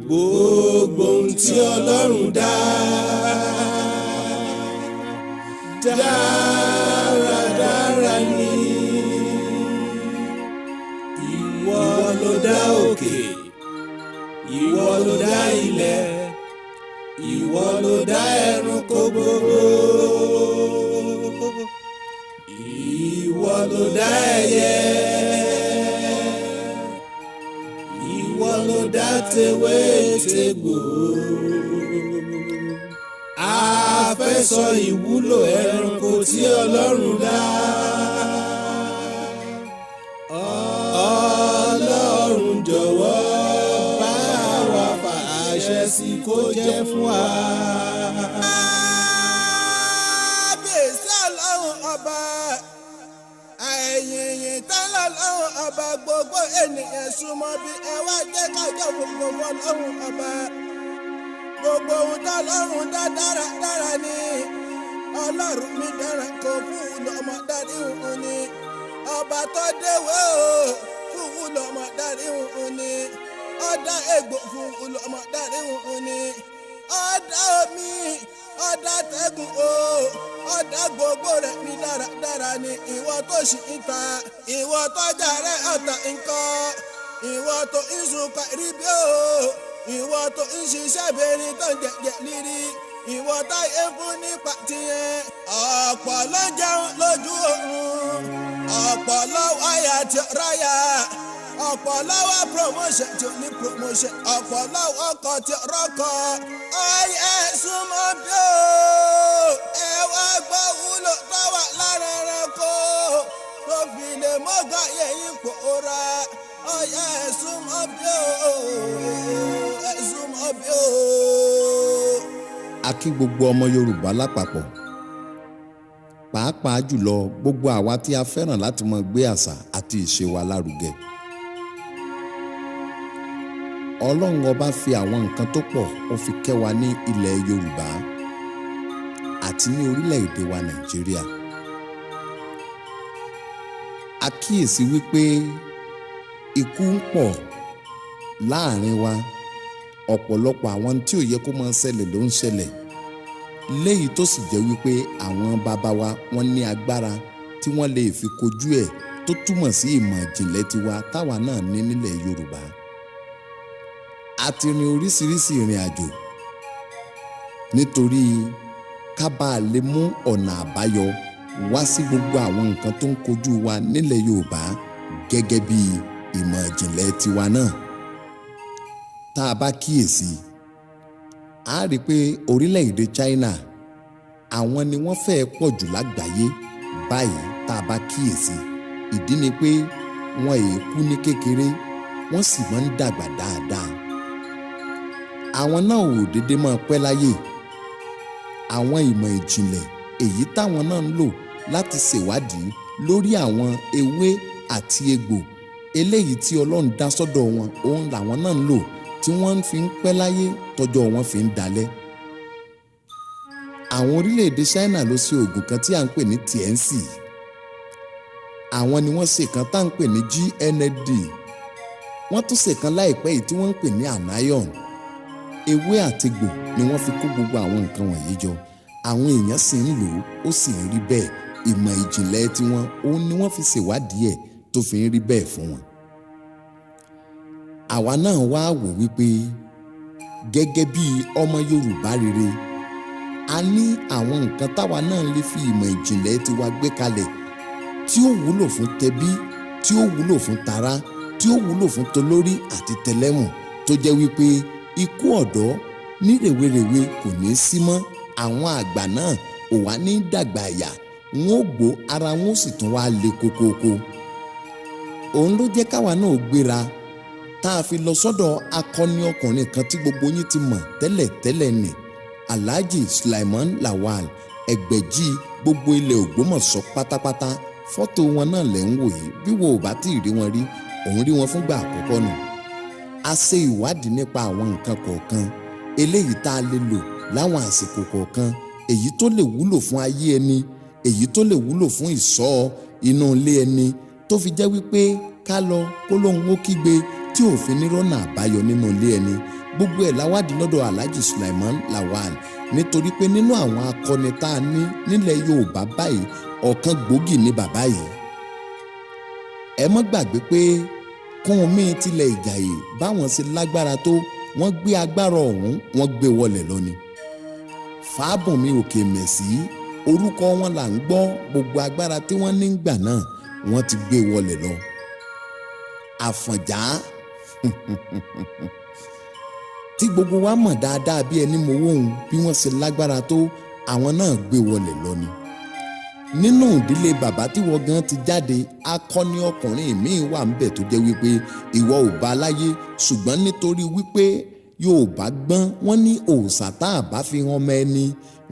Gbogbo ohun tí Ọlọ́run dá dáradára ni. Ìwọ ló dá òkè, ìwọ ló dá ilẹ̀, ìwọ ló dá ẹranko gbogbo, ìwọ ló dá ẹyẹ, ìwọ ló dá tewé tegbò. A fẹ́ sọ ìwúlò ẹranko tí Ọlọ́run dá. Ọlọ́run jọ̀wọ́ bá wa fàṣẹ sí kó jẹ́ fún wa. Kábíyèsí Ọlọ́run ọba, àìyìnyín tán lọ́lọ́run ọba, gbogbo ènìyàn súnmọ́ bí ẹ wá jẹ́ kájọ gbogbo Ọlọ́run ọba. Gbogbo ohun tọ́lọ́run dá dáradára ni. Ọlọ́run mi dára kó fún lọ́mọ dárí òun ni. Ọba tó déwé o fún lọ́mọ dárí òun ni. Ọ̀dà egbò fún lọ́mọ dárí òun ni. Ọ̀dà omi, ọ̀dà tẹ́gùn o, ọ̀dà gbogbo rẹ̀ ní dáradára ni. Ìwọ tó ṣì ń ta, ìwọ tọ́jà rẹ̀ ọ̀tà ńkọ́, ìwọ tó ń sunkún ríbi o, ìwọ tó ń ṣiṣẹ́ bẹ̀rẹ̀ tó ń jẹ̀jẹ̀ lírí, ìwọ táyé fún nípa tiẹ̀. Ọ̀pọ̀ ló jẹun lójú oorun, ọ̀pọ̀ ló wáyà tí ó ráyà, ọ̀pọ̀ ló wá promotion tí ó ní promotion, ọ̀pọ̀ ló wọ́kọ̀ tí ó rọ́kọ̀. Ọyẹ súnmọ́ bí o, ẹ wá gbọ́ wúlò tó wà lára ẹranko tó fi lè mọ́gà yẹ̀yìn pòórá. Ọyẹ súnmọ́ bí o, ẹ súnmọ́ bí o. A kí gbogbo ọmọ Yorùbá lápapọ̀, pàápàá jùlọ gbogbo àwa tí a fẹ́ràn láti máa gbé àṣà àti ìṣe wa lárugẹ. Ọlọ́run ọba fi àwọn nǹkan tó pọ̀ ó fi kẹ́ wa ní ilẹ̀ Yorùbá àti ní orílẹ̀-èdè wa Nàìjíríà. A kíyèsí wípé ikú ń pọ̀ láàrin wa, ọ̀pọ̀lọpọ̀ àwọn tí ò yẹ kó máa ṣẹlẹ̀ ló ń ṣẹlẹ̀, léyìí tó sì jẹ́ wípé àwọn bàbá wa wọ́n ní agbára tí wọ́n lè fi kojú ẹ̀, tó túmọ̀ sí ìmọ̀ ìjìnlẹ̀ tiwa táwa náà ní nílẹ̀ Yorùbá. A ti rin oríṣiríṣi ìrìn àjò nítorí ká bá lè mú ọ̀nà àbáyọ wá sí gbogbo àwọn nǹkan tó ń kojú wa nílẹ̀ Yorùbá gẹ́gẹ́ bí ìmọ̀ ìjìnlẹ̀ tiwa náà. Tá a bá kíyèsí, a rí i pé orílẹ̀-èdè China àwọn ni wọ́n fẹ́ẹ́ pọ̀ jù lágbàáyé báyìí. Tá a bá kíyèsí, ìdí ni pé wọn èé kú ní kékeré, wọ́n sì máa ń dàgbà dáadáa. Àwọn náà ò dédé máa pẹ́ láyé. Àwọn ìmọ̀ ìjìnlẹ̀ èyí táwọn náà ń lò láti ṣèwádìí lórí àwọn ewé àti egbò eléyìí tí Ọlọ́run dá sọ́dọ̀ wọn, òun làwọn náà ń lò tí wọ́n fi ń pẹ́ láyé tọ́jọ́ wọn fi ń dalẹ̀. Àwọn orílẹ̀-èdè China ló ṣe oògùn kan tí à ń pè ní TNC. Àwọn ni wọ́n ṣe kan tá à ń pè ní GND. Wọ́n tún ṣe kan láìpẹ́ yìí tí wọ́n ń pè ní anion. Ewé àtegbò ni wọ́n fi kó gbogbo àwọn nǹkan wọ̀nyí jọ. Àwọn èèyàn sì ń lò ó, ó sì ń rí bẹ́ẹ̀. Ìmọ̀ ìjìnlẹ̀ tiwọn òun ni wọ́n fi ṣèwádìí ẹ̀ tó fi ń rí bẹ́ẹ̀ fún wọn. Àwa náà wá wò wípé gẹ́gẹ́ bí ọmọ Yorùbá rere, a ní àwọn nǹkan táwa náà lè fi ìmọ̀ ìjìnlẹ̀ tiwa gbé kalẹ̀ tí ó wúlò fún tẹbí, tí ó wúlò fún tará, tí ó wúlò fún tolórí àti tẹlẹ́mù, tó jẹ́ wípé ikú ọ̀dọ́ ní rèwerèwe kò ní sí mọ́. Àwọn àgbà náà ò wá ní dàgbà àyà, wọn ò gbó ara wọn ó sì tún wá le kókókó. Òun ló jẹ́ káwa náà gbéra tá a fi lọ sọ́dọ̀ akọni ọkùnrin kan tí gbogbo yín ti mọ̀ tẹ́lẹ̀tẹ́lẹ̀ nì, Alhaji Sulaiman Lawal Ẹgbẹ̀jì gbogbo ilẹ̀ Ògbómọ̀ṣọ́ pátápátá. Fọ́tò wọn náà lẹ̀ ń wò yìí. Bí wo ò bá tí ì rí wọn rí, òun rí wọn fúngbà àkọ́kọ́ nù. A ṣe ìwádìí nípa àwọn nǹkan kọ̀ọ̀kan eléyìí tá a lè lò láwọn àsìkò kọ̀ọ̀kan, èyí tó lè wúlò fún ayé ẹni, èyí tó lè wúlò fún ìṣọ́ inú ilé ẹni, tó fi jẹ́ wípé ká lọ kó lóhun ó kígbe tí òfin ní rọ́nà àbáyọ nínú ilé ẹni. Gbogbo ẹ̀ láwádìí lọ́dọ̀ Alhaji Sulaiman Lawal, nítorí pé nínú àwọn akọni tá a ní nílẹ̀ Yorùbá báyìí, ọ̀kan gbòógì ni bàbá yìí. Ẹ mọ́ gbàgbé pé Kúnmi tilẹ̀ Ìjàyè báwọn ṣe lágbára tó, wọ́n gbé agbára ọ̀hún, wọ́n gbé wọlé lọ ni. Fábùnmi Òkè Mẹ̀sí, orúkọ wọn là ń gbọ́, gbogbo agbára tí wọ́n ní gbà náà, wọ́n ti gbé wọlé lọ. Àfọ̀njá tí gbogbo wa mọ̀ dáadáa bí ẹni mowó òun, bí wọ́n ṣe lágbára tó, àwọn náà gbé wọlé lọ ni. Nínú ìdílé bàbá tí wọ́n gan ti jáde, akọni ọkùnrin míín wà ń bẹ̀ tó jẹ́ wípé ìwọ ò bá láyé, ṣùgbọ́n nítorí wípé Yorùbá gbọ́n, wọ́n ní òòṣà tá a bá fi hàn ọmọ ẹni,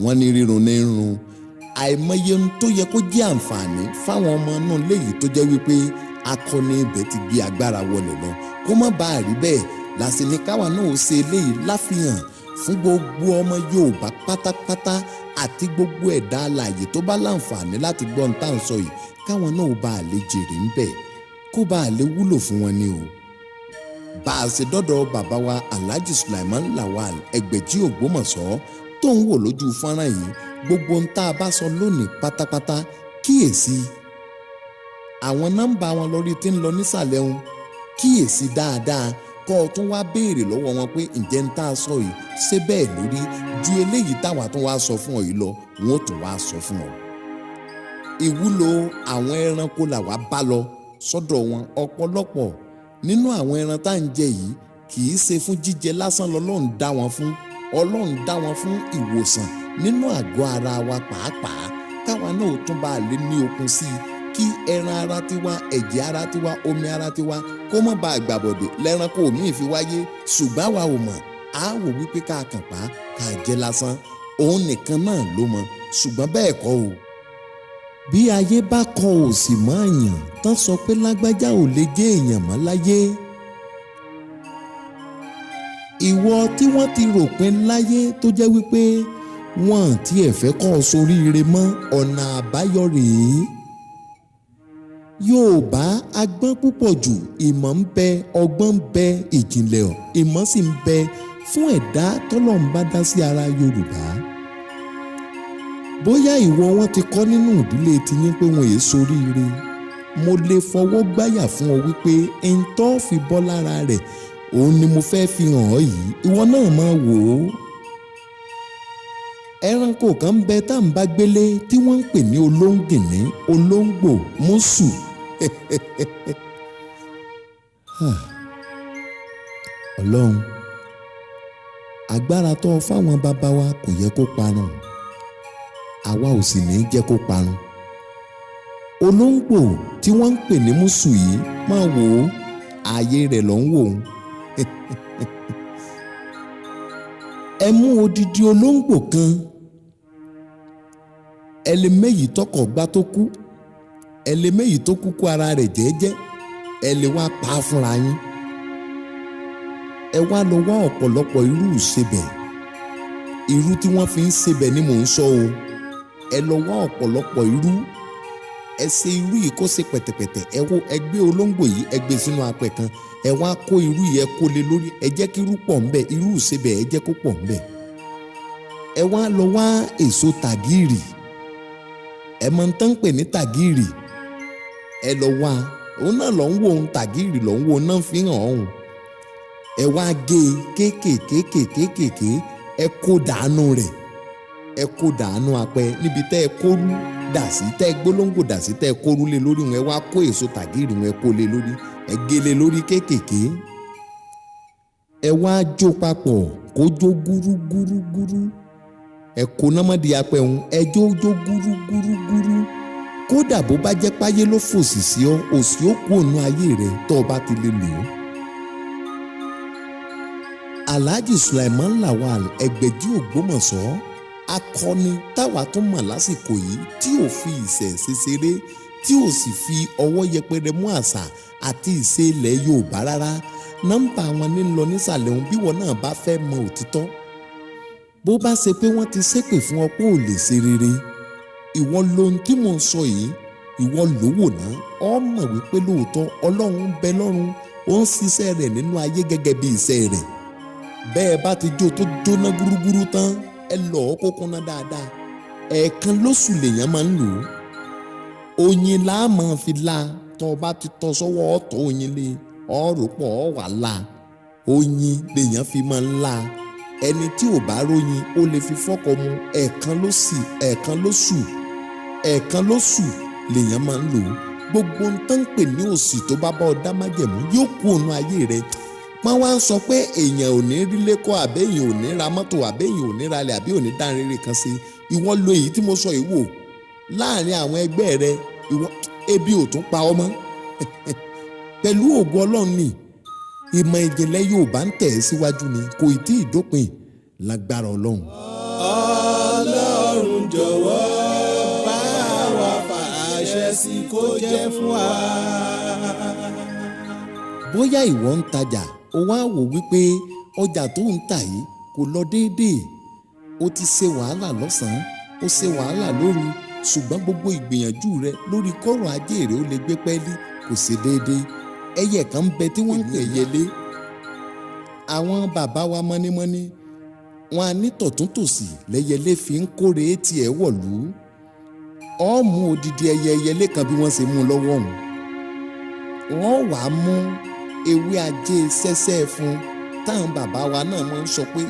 wọ́n ní rírun ní run. Àìmọye ohun tó yẹ kó jẹ́ àǹfààní fáwọn ọmọ náà léyìí tó jẹ́ wípé akọni ibẹ̀ ti gbé agbára wọlé lọ. Kó má bàa rí bẹ́ẹ̀ làsìní káwa náà ó ṣe eléyìí láfihàn fún gbogbo ọmọ Yorùbá pátápátá àti gbogbo ẹ̀dá alààyè tó bá láǹfààní láti gbọ́ ohun tá à ń sọ yìí, káwọn náà ó bá a lè jèrè ń bẹ̀, kó bá a lè wúlò fún wọn ni o. Bá a ṣe dọ́dọ̀ bàbá wa Alhaji Sulaiman Lawal Ẹgbẹ̀jí Ògbómọ̀ṣọ́ tó ń wò lójú fọ́nrán yìí, gbogbo ohun tá a bá sọ lónìí pátápátá, kíyèsí àwọn nọ́mbà wọn lórí tí ń lọ nísàlẹ̀ wọn, kíyèsí dáadáa, kọ́ ọ tún wá béèrè lọ́wọ́ wọn pé ǹjẹ́ ń tá a sọ yìí ṣé bẹ́ẹ̀ lórí ju eléyìí táwa tún wá sọ fún ọ yìí lọ, wọn ó tún wá sọ fún ọ. Ìwúlò àwọn ẹranko làwa bá lọ sọ́dọ̀ wọn. Ọ̀pọ̀lọpọ̀ nínú àwọn ẹran tá à ń jẹ yìí kì í ṣe fún jíjẹ lásán lọ́lọ́run dá wọn fún. Ọlọ́run dá wọn fún ìwòsàn nínú àgọ́ ara wa pàápàá, káwa náà ó tún bá a lè ní okun sí i, kí ẹran ara tiwa, ẹ̀jẹ̀ ara tiwa, omi ara tiwa kó má bàa gbàbọ̀dẹ̀ lẹ́ranko míì fi wáyé. Ṣùgbọ́n àwa ò mọ̀, á wò wípé ká kàn pa ká jẹ lásán, òun nìkan náà ló mọ̀, ṣùgbọ́n bẹ́ẹ̀ kọ́ o. Bí ayé bá kọ òsì mọ́ èèyàn tán, sọ pé lágbájá ò lè jẹ́ èèyàn mọ́ láyé, ìwọ tí wọ́n ti rò pé láyé tó jẹ́ wípé wọ́n tiẹ̀ fẹ́ kọ́ ọ soríire mọ́, ọ̀nà àbáyọ rèé. Yorùbá agbọ́n púpọ̀ jù, ìmọ̀ ń bẹ, ọgbọ́n ń bẹ, ìjìnlẹ̀ ìmọ̀ sì ń bẹ fún ẹ̀dá tọ́lọ́run bá dá sí ara Yorùbá. Bóyá ìwọ wọn ti kọ́ nínú ìdílé tiyín pé wọn èé soríire, mo lè fọwọ́ gbáyà fún ọ wípé n tó fi bọ́ lára rẹ̀ òun ni mo fẹ́ fi hàn ọ́ yìí, ìwọ náà máa wò ó. Ẹranko kan ń bẹ tá à ń bá gbélé tí wọ́n ń pè ní olóńgìní, olóńgbò, mùsù. Ọlọ́run, agbára tó fáwọn bàbá wa kò yẹ kó parun, àwa ò sì ní jẹ́ kó parun. Olóńgbò tí wọ́n ń pè ní mùsù yìí, máa wò ó, ààyè rẹ̀ ló ń wò ó. Ẹ mú odidi olóńgbò kan, ẹ lè méyìí tọkọ̀ gbá tó kú, ẹ lè méyìí tó kú kú ara rẹ̀ jẹ́ẹ́jẹ́, ẹ lè wá pa á fúnra yín. Ẹ wá lọ wá ọ̀pọ̀lọpọ̀ irú ìsebẹ̀, irú tí wọ́n fi ń sebẹ̀ ni mò ń sọ o. Ẹ lọ wá ọ̀pọ̀lọpọ̀ irú, ẹ ṣe irú yìí kó ṣe pẹ̀tẹ̀pẹ̀tẹ̀. Ẹ wo, ẹ gbé olóńgbò yìí, ẹ gbé sínú apẹ̀ kan, ẹ wá kó irú yìí, ẹ kó lé lórí, ẹ jẹ́ kí irú pọ̀ ńbẹ̀, irú ìsebẹ̀ ẹ jẹ́ kó pọ̀ ńbẹ̀. Ẹ wá lọ wá èso tàgìrì, ẹ mọ̀ tán ń pè ní tàgìrì, ẹ lọ wá, òun náà lọ ń wo òun, tàgìrì lọ ń wo náà fi hàn ọ̀hún. Ẹ wá gé e kéékèèké, ẹ kó dànù rẹ̀, ẹ kó dànù apẹ níbi tẹ́ ẹ kóru dà sí, tẹ́ ẹ gbólóńgò dà sí, tẹ́ ẹ kóru lé lórí wọn. Ẹ wá kó èso tàgìrì wọn, ẹ kó lé lórí, ẹ gé lé lórí kéékèèké. Ẹ wá jó papọ̀ kó jó gúrúgúrúgúrú, ẹ kó námọ́dì apẹ òun, ẹ jó jó gúrúgúrúgúrú. Kódà bó bá jẹ́ páyé ló fòsì sí ọ, òsì ó kú ònú ayé rẹ tó o bá ti lè lò ó. Alhaji Sulaiman Lawal Ẹgbẹ̀jí Ògbómọ̀ṣọ́, akọni táwa tún mọ̀ lásìkò yìí tí ò fi ìṣẹ̀ṣe ṣeré, tí ò sì fi ọwọ́ yẹpẹrẹ mú àṣà àti ìṣe ilẹ̀ Yorùbá rárá. Nọ́mbà wọn ní lọ nísàlẹ̀ òun bí wọn náà bá fẹ́ mọ òtítọ́. Bó bá ṣe pé wọ́n ti ṣépè fún ọ pé ò lè ṣe rere, ìwọ lohun tí mò ń sọ yìí, ìwọ lówó náà, ọ mọ̀ wípé lóòótọ́ Ọlọ́run ń bẹ lọ́run, ó ń ṣiṣẹ́ rẹ̀ nínú ayé gẹ́gẹ́ bí iṣẹ́ rẹ̀. Bẹ́ẹ̀ bá ti jó tó jóná gúrúgúrú tán, ẹ lọ̀ ọ́ kó kúnná dáadáa. Ẹ̀ẹ̀kan lóṣù lèèyàn máa ń lò ó. Oyin la máa fi la. Tọ́ ọ bá ti tọ́ sọ́wọ́ ọ̀tọ̀ oyin lé ọ̀rọ̀ pọ̀ ọ̀ wà la. Oyin lèèyàn fi máa ń la. Ẹni tí ò bá róyin ó lè fi fọ́kọ mu. Ẹ̀ẹ̀kan lóṣù, ẹ̀ẹ̀kan lóṣù, ẹ̀ẹ̀kan lóṣù lèèyàn máa ń lò ó. Gbogbo ohun tó ń pè ní òṣì tó bá bá ọ dá májẹ̀mú yóò kú òun ayé rẹ. Wọ́n wá ń sọ pé èèyàn ò ní rí lẹ́kọ́, àbẹ́ èèyàn ò ní ra mọ́tò, àbẹ́ èèyàn ò ní ralẹ̀, àbí ò ní dá rere kan sí. Ìwọ lo èyí tí mo sọ yìí wò láàrin àwọn ẹgbẹ́ rẹ, ìwọ ebi ò tún pa ọmọ pẹ̀lú ògo Ọlọ́run ni. Ìmọ̀ ìjìnlẹ̀ Yorùbá ń tẹ̀ síwájú ni, kò tí ì dópin lágbára Ọlọ́run. Ọlọ́run jọ̀wọ́ bá wa fàṣẹ sí kó jẹ́ fún wa. Bóyá ìwọ ń tajà, ó wá wò wípé ọjà tó ń tà yìí kò lọ déédéé. Ó ti ṣe wàhálà lọ́sàn-án, ó ṣe wàhálà lóru, ṣùgbọ́n gbogbo ìgbìyànjú rẹ lórí kọ́rọ̀ ajé rẹ ó lè gbé pẹ́ẹ́lí kò ṣe déédéé. Ẹyẹ kan ń bẹ tí wọ́n ń pè ẹyẹlé. Àwọn bàbá wa mọ́nímọ́ní wọn á ní tọ̀túntòsì lẹ́yẹlé fi ń kórè tiẹ̀ wọ̀lú. Ó mú odidi ẹyẹ ẹyẹlé kan bí wọ́n ṣe mú un lọ́wọ́ òun. Wọ́n wàá mú ewé ajé sẹ́sẹ́ fún táwọn bàbá wa náà máa ń sọ pé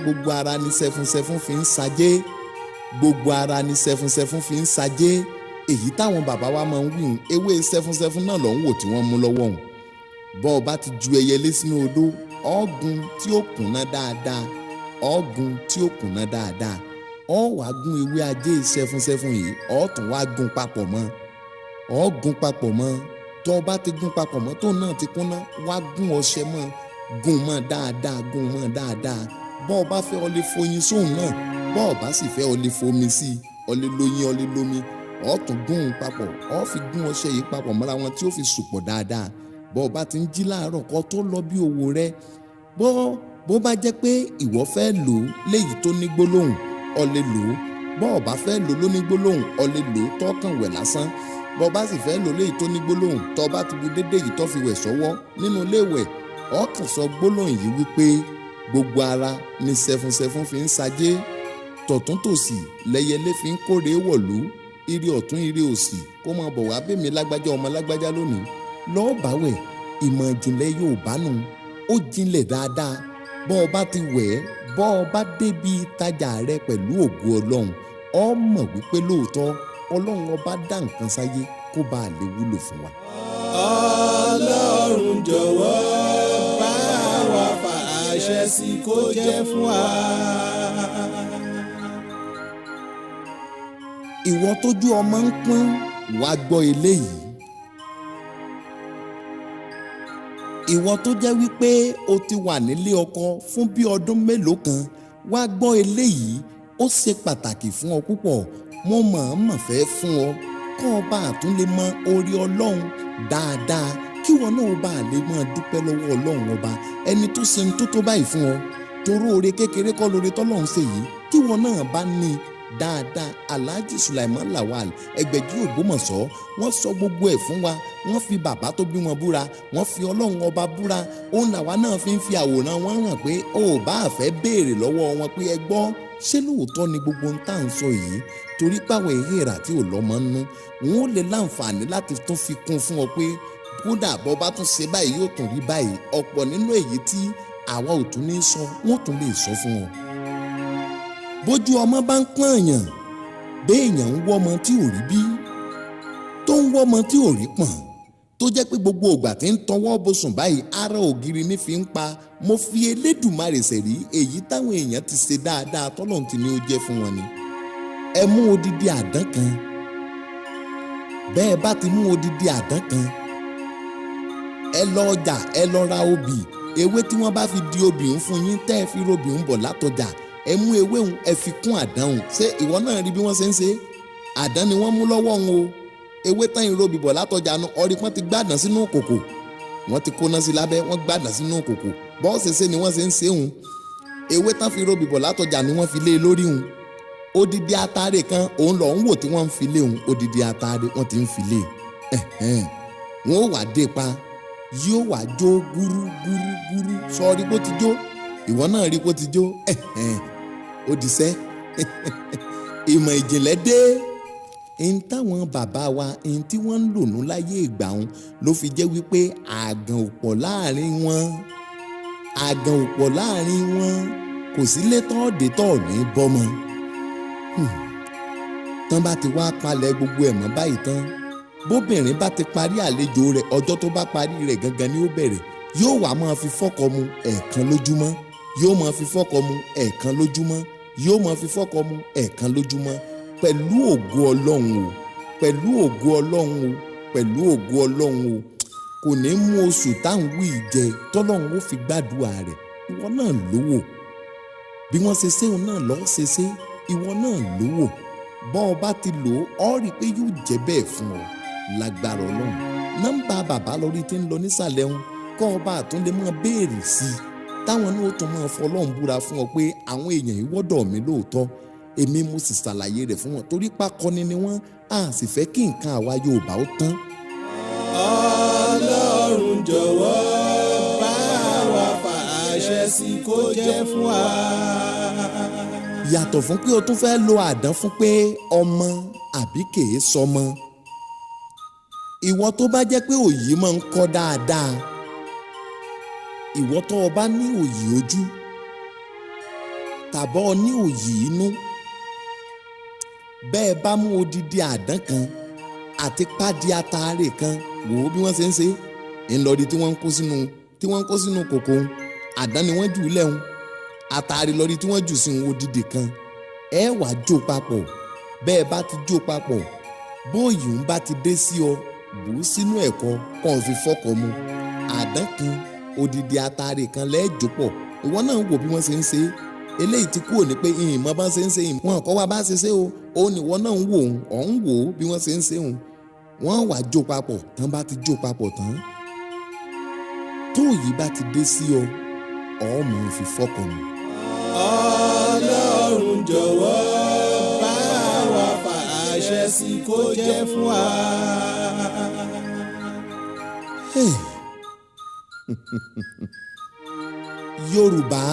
gbogbo ara ni sẹfúnsẹfún fi ń sajé, gbogbo ara ni sẹfúnsẹfún fi ń sajé. Èyí táwọn bàbá wa máa ń wí hùn, ewé sẹfúnsẹfún náà lọ́ ń wò tí wọ́n mú lọ́wọ́ hùn. Bọ́ ọ bá ti ju ẹyẹlé sínú odó, ọ̀gùn tí ó kùnà dáadáa, ọ̀gùn tí ó kùnà dáadáa, ọ wàá gún ewé ajé sẹfúnsẹfún yìí, ọ tún wá gún papọ̀ mọ́, ọ gún papọ̀ mọ́. Tó o bá ti gún papọ̀ mọ́, tó náà ti kúnná, wá gún ọṣẹ mọ́, gún mọ́ dáadáa, gún mọ́ dáadáa. Bọ́ ọ bá fẹ́ ọ lè foyin sóun náà, bọ́ ọ bá sì fẹ́ ọ lè fomi sí i, ọ lè loyin, ọ lè lomi. Ọ tún gún un papọ̀, ọ fi gún ọṣẹ yìí papọ̀ mọ́ra wọn tí ó fi sùpọ̀ dáadáa. Bọ́ ọ bá ti ń jí láàárọ̀ kó tó lọ bí òwò rẹ, bó bá jẹ́ pé ìwọ fẹ́ lò ó léyìí tó ní gbólóhùn, ọ lè lò ó. Bọ́ ọ bá fẹ́ lò ó lóní gbólóhùn, ọ lè lò ó tọ́kàn wẹ̀ lásán. Bọ́ bá sì fẹ́ lò léyìí tó ní gbólóhùn, tọ́ bá ti bu dédé yìí tó fi wẹ̀ sọ́wọ́ nínú ilé ìwẹ̀, ọ kàn sọ gbólóhùn yìí wípé gbogbo ara ni sẹfúnsẹfún fi ń sajé, tọ̀túntòsì lẹ́yẹlé fi ń kórè wọ̀lú, ire ọ̀tún ire òsì kó máa bọ̀ wá bẹ́mi lágbájá ọmọ lágbájá lónìí. Lọ́ọ́ báwẹ̀, ìmọ̀ ìjìnlẹ̀ Yorùbá nù, ó jinlẹ̀ dáadáa. Bọ́ ọ bá ti wẹ̀ ẹ́, bọ́ ọ bá débi ìtajà rẹ pẹ̀lú ògo Ọlọ́run, ọ mọ̀ wípé lóòótọ́ Ọlọ́run ọba dá nǹkan sáyé kó bá a lè wúlò fún wa. Ọlọ́run jọ̀wọ́ bá wa fàṣẹ sí kó jẹ́ fún wa. Ìwọ tójú ọmọ ń pọ́n, wàá gbọ́ eléyìí. Ìwọ tó jẹ́ wípé o ti wà nílé ọkọ fún bí ọdún mélòó kan, wàá gbọ́ eléyìí. Ó ṣe pàtàkì fún ọ púpọ̀. Mo mọ̀ọ́mọ̀ fẹ́ fún ọ kọ́ ọ bá àtún lè mọ orí Ọlọ́run dáadáa, kí wọn náà bá lè máa dúpẹ́ lọ́wọ́ Ọlọ́run ọba ẹni tó ṣe ń tó tó báyìí fún ọ. Toró oore kékeré kọ́ lóore tọ́lọ́run ṣe yìí, kí wọn náà bá ní dáadáa. Alhaji Sulaiman Lawal Ẹgbẹ̀jí Ògbómọ̀ṣọ́, wọ́n sọ gbogbo ẹ̀ fún wa. Wọ́n fi bàbá tó bí wọn búra, wọ́n fi Ọlọ́run ọba búra. Òun làwa náà fi ń fi àwòrán wọn hàn pé ó bá àfẹ́ béèrè lọ́wọ́ wọn pé ẹ gbọ́, ṣé lóòótọ́ ni gbogbo ń tà ń sọ yìí? Torí pàwọ̀ èhèrà tí ò lọ́mọ ń nú, wọn ò lè láǹfààní láti tún fi kún fún ọ pé kódà bọ́ bá tún ṣe báyìí yóò tún rí báyìí. Ọ̀pọ̀ nínú èyí tí àwa ò tún ní sọ, wọ́n tún lè sọ fún ọ. Bójú ọmọ bá ń pọ́n èèyàn, béèyàn ń wọ́mọ tí ò rí bí, tó ń wọ́mọ tí ò rí pọ̀n, tó jẹ́ pé gbogbo ògbà tí ń tọwọ́ bosùn báyìí ara ògiri ní fi ń pa. Mo fi Elédùmarè ṣẹ̀rí, èyí táwọn èèyàn ti ṣe dáadáa tọ́lọ́run ti ní ó jẹ́ fún wọn ni. Ẹ mú odidi àdán kan. Bẹ́ẹ̀ bá ti mú odidi àdán kan, ẹ lọ ọjà, ẹ lọ ra obì. Ewé tí wọ́n bá fi di obì ń fún yín, tẹ́ ẹ fi robì ń bọ̀ látọjà, ẹ mú ewé ń, ẹ fi kún àdán ń. Ṣé ìwọ náà rí bí wọ́n ṣe ń ṣe? Àdán ni wọ́n mú lọ́wọ́ ń o. Ewé tán ìrobì bọ̀ látọjà nu, ọrí pọ́n ti gbàdán sínú kòkò, wọ́n ti kóná sí lábẹ́, wọ́n gbàdán sínú kòkò. Bọ́ọ̀sì ṣe ni wọ́n ṣe ń ṣe ń. Ewé tán fi robì bọ̀ látọjà ni wọ́n fi lé lórí ń. Odidi atare kan òun lọ ń wò tí wọ́n ń fi lé òun. Odidi atare wọ́n ti ń fi lé. Wọ́n ó wà dé pa, yóò wá jó gúrú gúrú gúrú. Sọrí bó ti jó, Ìwọ náà rí kó ti jó, ó diṣẹ́. Ìmọ̀ ìjìnlẹ̀ dé. N táwọn bàbá wa, n tí wọ́n ń lò nú láyé ìgbà wọn ló fi jẹ́ wípé àgàn ò pọ̀ láàrin wọn, àgàn ò pọ̀ láàrin wọn, kò sí létọ́ọ̀dé tọ̀ ní bọ́mọ. Tán bá ti wá palẹ̀ gbogbo ẹ̀ mọ́ báyìí tán, bóbìnrin bá ti parí àlejò rẹ̀, ọjọ́ tó bá parí rẹ̀ gangan ni ó bẹ̀rẹ̀. Yóò wá máa fi fọ́kọ mu ẹ̀ẹ̀kan lójúmọ́, yóò máa fi fọ́kọ mu ẹ̀ẹ̀kan lójúmọ́, yóò máa fi fọ́kọ mu ẹ̀ẹ̀kan lójúmọ́. Pẹ̀lú ògo Ọlọ́run o, pẹ̀lú ògo Ọlọ́run o, pẹ̀lú ògo Ọlọ́run o, kò ní mú oṣù táwọn wí jẹ tọ́lọ́run ó fi gbàdúrà rẹ̀. Ìwọ náà lówó, bí wọ́n ṣe ṣéun náà lọ́ọ́ ṣe ṣe, ìwọ náà lówó. Bọ́ ọ bá ti lò ó, ọ rí i pé yóò jẹ́ bẹ́ẹ̀ fún ọ lágbára Ọlọ́run. Nọ́mbà bàbá lórí tí ń lọ nísàlẹ̀ ń kọ́ ọba àtúndé máa béèrè sí i, táwọn náà ó tún máa fọlọ́run búra fún ọ pé àwọn èèyàn yìí wọ́dọ̀ mi lóòótọ́, èmi mo sì ṣàlàyé rẹ̀ fún wọn, torí pákọ́ni ni wọ́n, á sì fẹ́ kí nǹkan àwa Yorùbá ó tán. Ọlọ́run jọ̀wọ́ bá wa fàṣẹ sí kó jẹ́ fún wa. Yàtọ̀ fún pé o tún fẹ́ lo àdán fún pé ọmọ àbí kèé sọmọ, ìwọ tó bá jẹ́ pé òyì máa ń kọ́ dáadáa, ìwọ tó o bá ní òyì ojú tàbọ̀ o ní òyì inú, bẹ́ẹ̀ bá mú odidi àdán kan àti pádì ataare kan, wò ó bí wọ́n ṣe ń ṣe ńlọrí tí wọ́n ń kó sínú, tí wọ́n ń kó sínú kòkó àdán ni wọ́n jù lẹ́hùn, ataare lórí tí wọ́n jù sí odidi kan, ẹ wá jó papọ̀. Bẹ́ẹ̀ bá ti jó papọ̀, bóyì ń bá ti dé sí ọ, bù ú sínú ẹ̀kọ kàn fi fọ́kọ mu. Àdán kan, odidi ataare kan lẹ́ẹ̀jọ́ pọ̀. Ìwọ náà wò bí wọ́n ṣe ń ṣe eléyìí ti kúrò ní pé ìmọ̀ bá ṣe ń ṣe, wọn kọ́ wa bá ṣe ṣe o, ó ní ìwọ náà ń wò ó, ọ̀ ń wò ó bí wọ́n ṣe ń ṣe òun. Wọ́n wá jó papọ̀ tán, bá ti jó papọ̀ tán, tó yìí bá ti dé sí ọ, ọ̀ mọ̀ fi fọ́kọ mu. Ọlọ́run jọ̀wọ́ bá wa fàṣẹ sí kó jẹ́ fún wa. Yorùbá,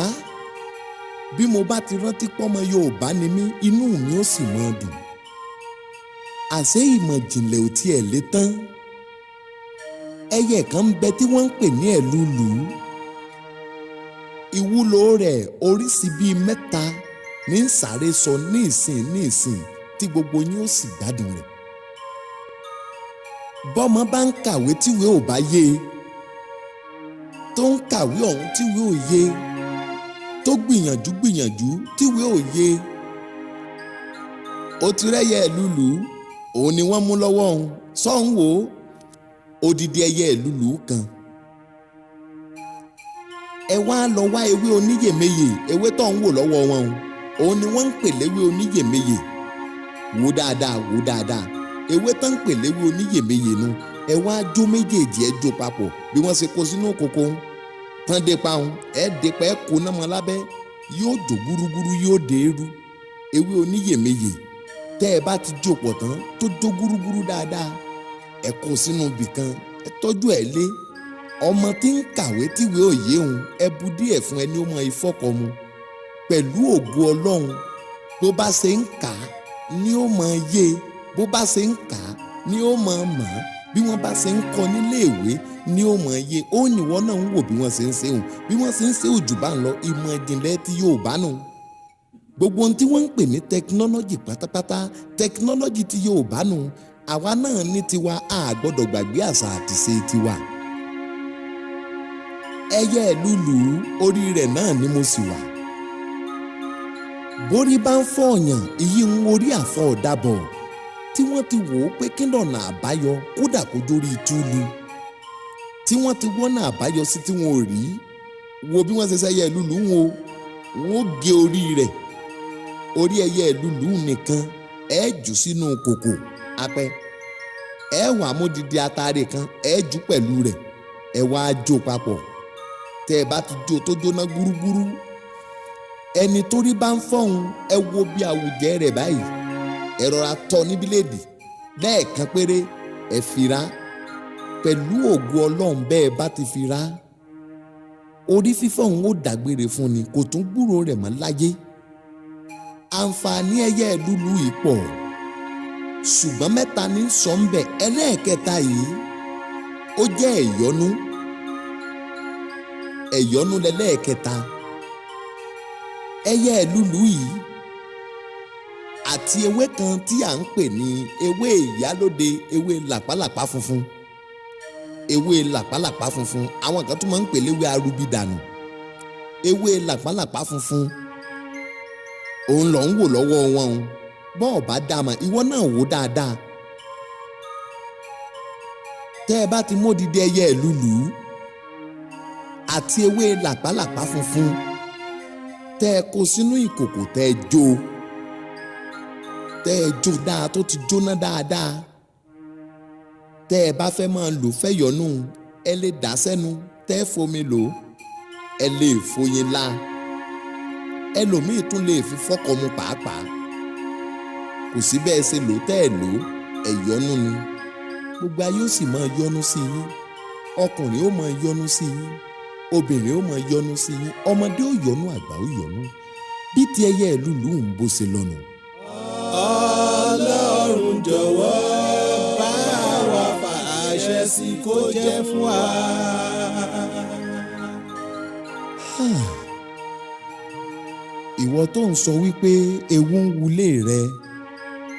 bí mo bá ti rántí pọ́mọ Yorùbá ni mí, inú mi ó sì máa dùn. Àṣé ìmọ̀ ìjìnlẹ̀ ò tiẹ̀ lé tán. Ẹyẹ kan ń bẹ tí wọ́n ń pè ní ẹ̀lúlù. Ìwúlò rẹ̀ oríṣi bíi mẹ́ta ní sáré sọ ní ìsìn ní ìsìn tí gbogbo yín ó sì gbádùn rẹ̀. Bọ́mọ bá ń kàwé tíwèé ò bá yé e, tó ń kàwé ọ̀hún tíwèé ò yé, tó gbìyànjú gbìyànjú tíwèé ò yé, ó ti rẹ́yẹ ẹ̀lúlù, òun ni wọ́n mú lọ́wọ́ òun sọ́hún wò ó, odidi ẹyẹ ẹ̀lúlù kan. Ẹ wá lọ wá ewé oníyèméyè, ewé tó ń wò lọ́wọ́ wọn o, òun ni wọ́n ń pè léwé oníyèméyè. Wò dáadáa, wò dáadáa, ewé tó ń pè léwé oníyèméyè nu. Ẹ wá jó méjèèjì, ẹ jó papọ̀ bí wọ́n ṣe kó sínú kòkó tán, dé pa òun, ẹ dé pa, ẹ kó náà mọ́ lábẹ́, yóò jó gúrúgúrú, yóò dé eru. Ewé oníyèméyè tẹ́ ẹ bá ti jó pọ̀ tán tó jó gúrúgúrú dáadáa, ẹ kó sínú ibìkan, ẹ tọ́jú ẹ lé. Ọmọ tí ń kàwé tíwèé òye òun, ẹ bu díẹ̀ fún ẹni ó mọ ìfọ́kọ mu. Pẹ̀lú ògo Ọlọ́run, bó bá ṣe ń kà á ni ó mọ yé, bó bá ṣe ń kà á ni ó mọ mọ̀, bí wọ́n bá ṣe ń kọ́ níléèwé ni ó mọ yé. Ó níwọ náà ń wò bí wọ́n ṣe ń ṣe òun, bí wọ́n ṣe ń ṣe òjò bá ń lọ. Ìmọ̀ ìjìnlẹ̀ tí Yorùbá nù. Gbogbo ohun tí wọ́n ń pè ní tẹkinọ́lọ́jì pátápátá, tẹkinọ́lọ́jì tí Yorùbá nù. Àwa náà ní tiwa, a gbọ́dọ̀ gbàgbé àṣà àti ṣe tiwa. Ẹyẹ ẹ̀lúlù orí rẹ̀ náà ni mo sì wà. Borí bá ń fọ́ ọ̀yàn, ìyí ń orí àfọ̀ ọ̀dàbọ̀ tí wọ́n ti wò ó pé kí lọ́nà àbáyọ, kódà kó jórí túlù tí wọ́n ti wọ́nà àbáyọ sí tí wọ́n ò rí. Wo bí wọ́n ṣe ṣẹyẹ ẹ̀lúlù ń wo, wọ́n ó gé orí rẹ̀, orí ẹyẹ ẹ̀lúlù nìkan ẹ jù sínú kòkò apẹ, ẹ wà módìdí atare kan, ẹ jù pẹ̀lú rẹ̀, ẹ wá jó papọ̀. Tẹ́ ẹ bá ti jó tó jóná gúrúgúrú, ẹni torí bá ń fọ́hun, ẹ wo bí àwùjẹ rẹ̀ báyìí, ẹ rọra tọ́ níbílẹ̀dì lẹ́ẹ̀kan péré, ẹ fira. Pẹ̀lú ògo Ọlọ́run, bẹ́ẹ̀ bá ti fira, Orí fífọ́ òun ó dágbére fún ni, kò tún gbúrò rẹ̀ mọ́ láyé. Àǹfààní ẹyẹ ìlúlu yìí pọ̀, ṣùgbọ́n mẹ́ta ní sọ ń bẹ̀. Ẹlẹ́ẹ̀kẹta yìí ó jẹ́ ẹ̀yọ́nú. Ẹ̀yọ́nú lẹ́lẹ́ẹ̀kẹta. Ẹyẹ ìlúlu yìí àti ewé kan tí à ń pè ní ewé ìyálóde, ewé làpálàpá funfun. Ewé làpálàpá funfun, àwọn kan tún máa ń pè léwé arúbídànù. Ewé làpálàpá funfun òun lọ ń wò lọ́wọ́ wọn o. Bọ́ọ̀ bá dá a mọ̀, ìwọ náà wò dáadáa. Tẹ́ ẹ bá ti módìdí ẹyẹ ìlúlu àti ewé làpálàpá funfun, tẹ́ ẹ kó sínú ìkòkò, tẹ́ ẹ jó, tẹ́ ẹ jó dáa tó ti jóná dáadáa, tẹ́ ẹ bá fẹ́ máa lò fẹ́yọ̀nù, ẹ lè dà sẹ́nu tẹ́ ẹ fomi lò, ẹ lè foyin la, ẹlòmíì tún lè fi fọ́kọ mu pàápàá. Kò sí bẹ́ẹ̀ ṣe lò tẹ́ ẹ lò, ẹ̀yọ́nú ni. Gbogbo ayé ó sì máa yọ́nú sí yín. Ọkùnrin ó máa yọ́nú sí yín, obìnrin ó máa yọ́nú sí yín, ọmọdé ó yọ́nú, àgbà ó yọ́nú. Bí ti ẹyẹ ìlúlu ń bó ṣe lọ́nu. Ọlọ́run jọ̀wọ́ bá wa fàṣẹ sí kó jẹ́ fún wa. Ìwọ tó ń sọ wípé ewu ń wulé rẹ,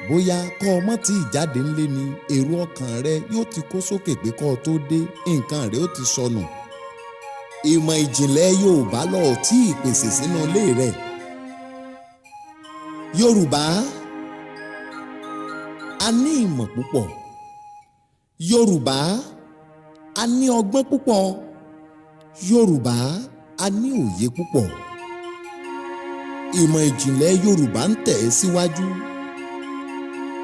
bóyá kọ́ ọmọ tí ìjáde ńlé ni èrò ọkàn rẹ yóò ti kó sókè pé kọ́ ọ tó dé nǹkan rẹ ó ti sọnù. Ìmọ̀ ìjìnlẹ̀ Yorùbá lọ tí ìpèsè sínú ilé rẹ. Yorùbá a ní ìmọ̀ púpọ̀. Yorùbá a ní ọgbọ́n púpọ̀. Yorùbá a ní òye púpọ̀. Ìmọ̀ ìjìnlẹ̀ Yorùbá ń tẹ̀ ẹ́ síwájú.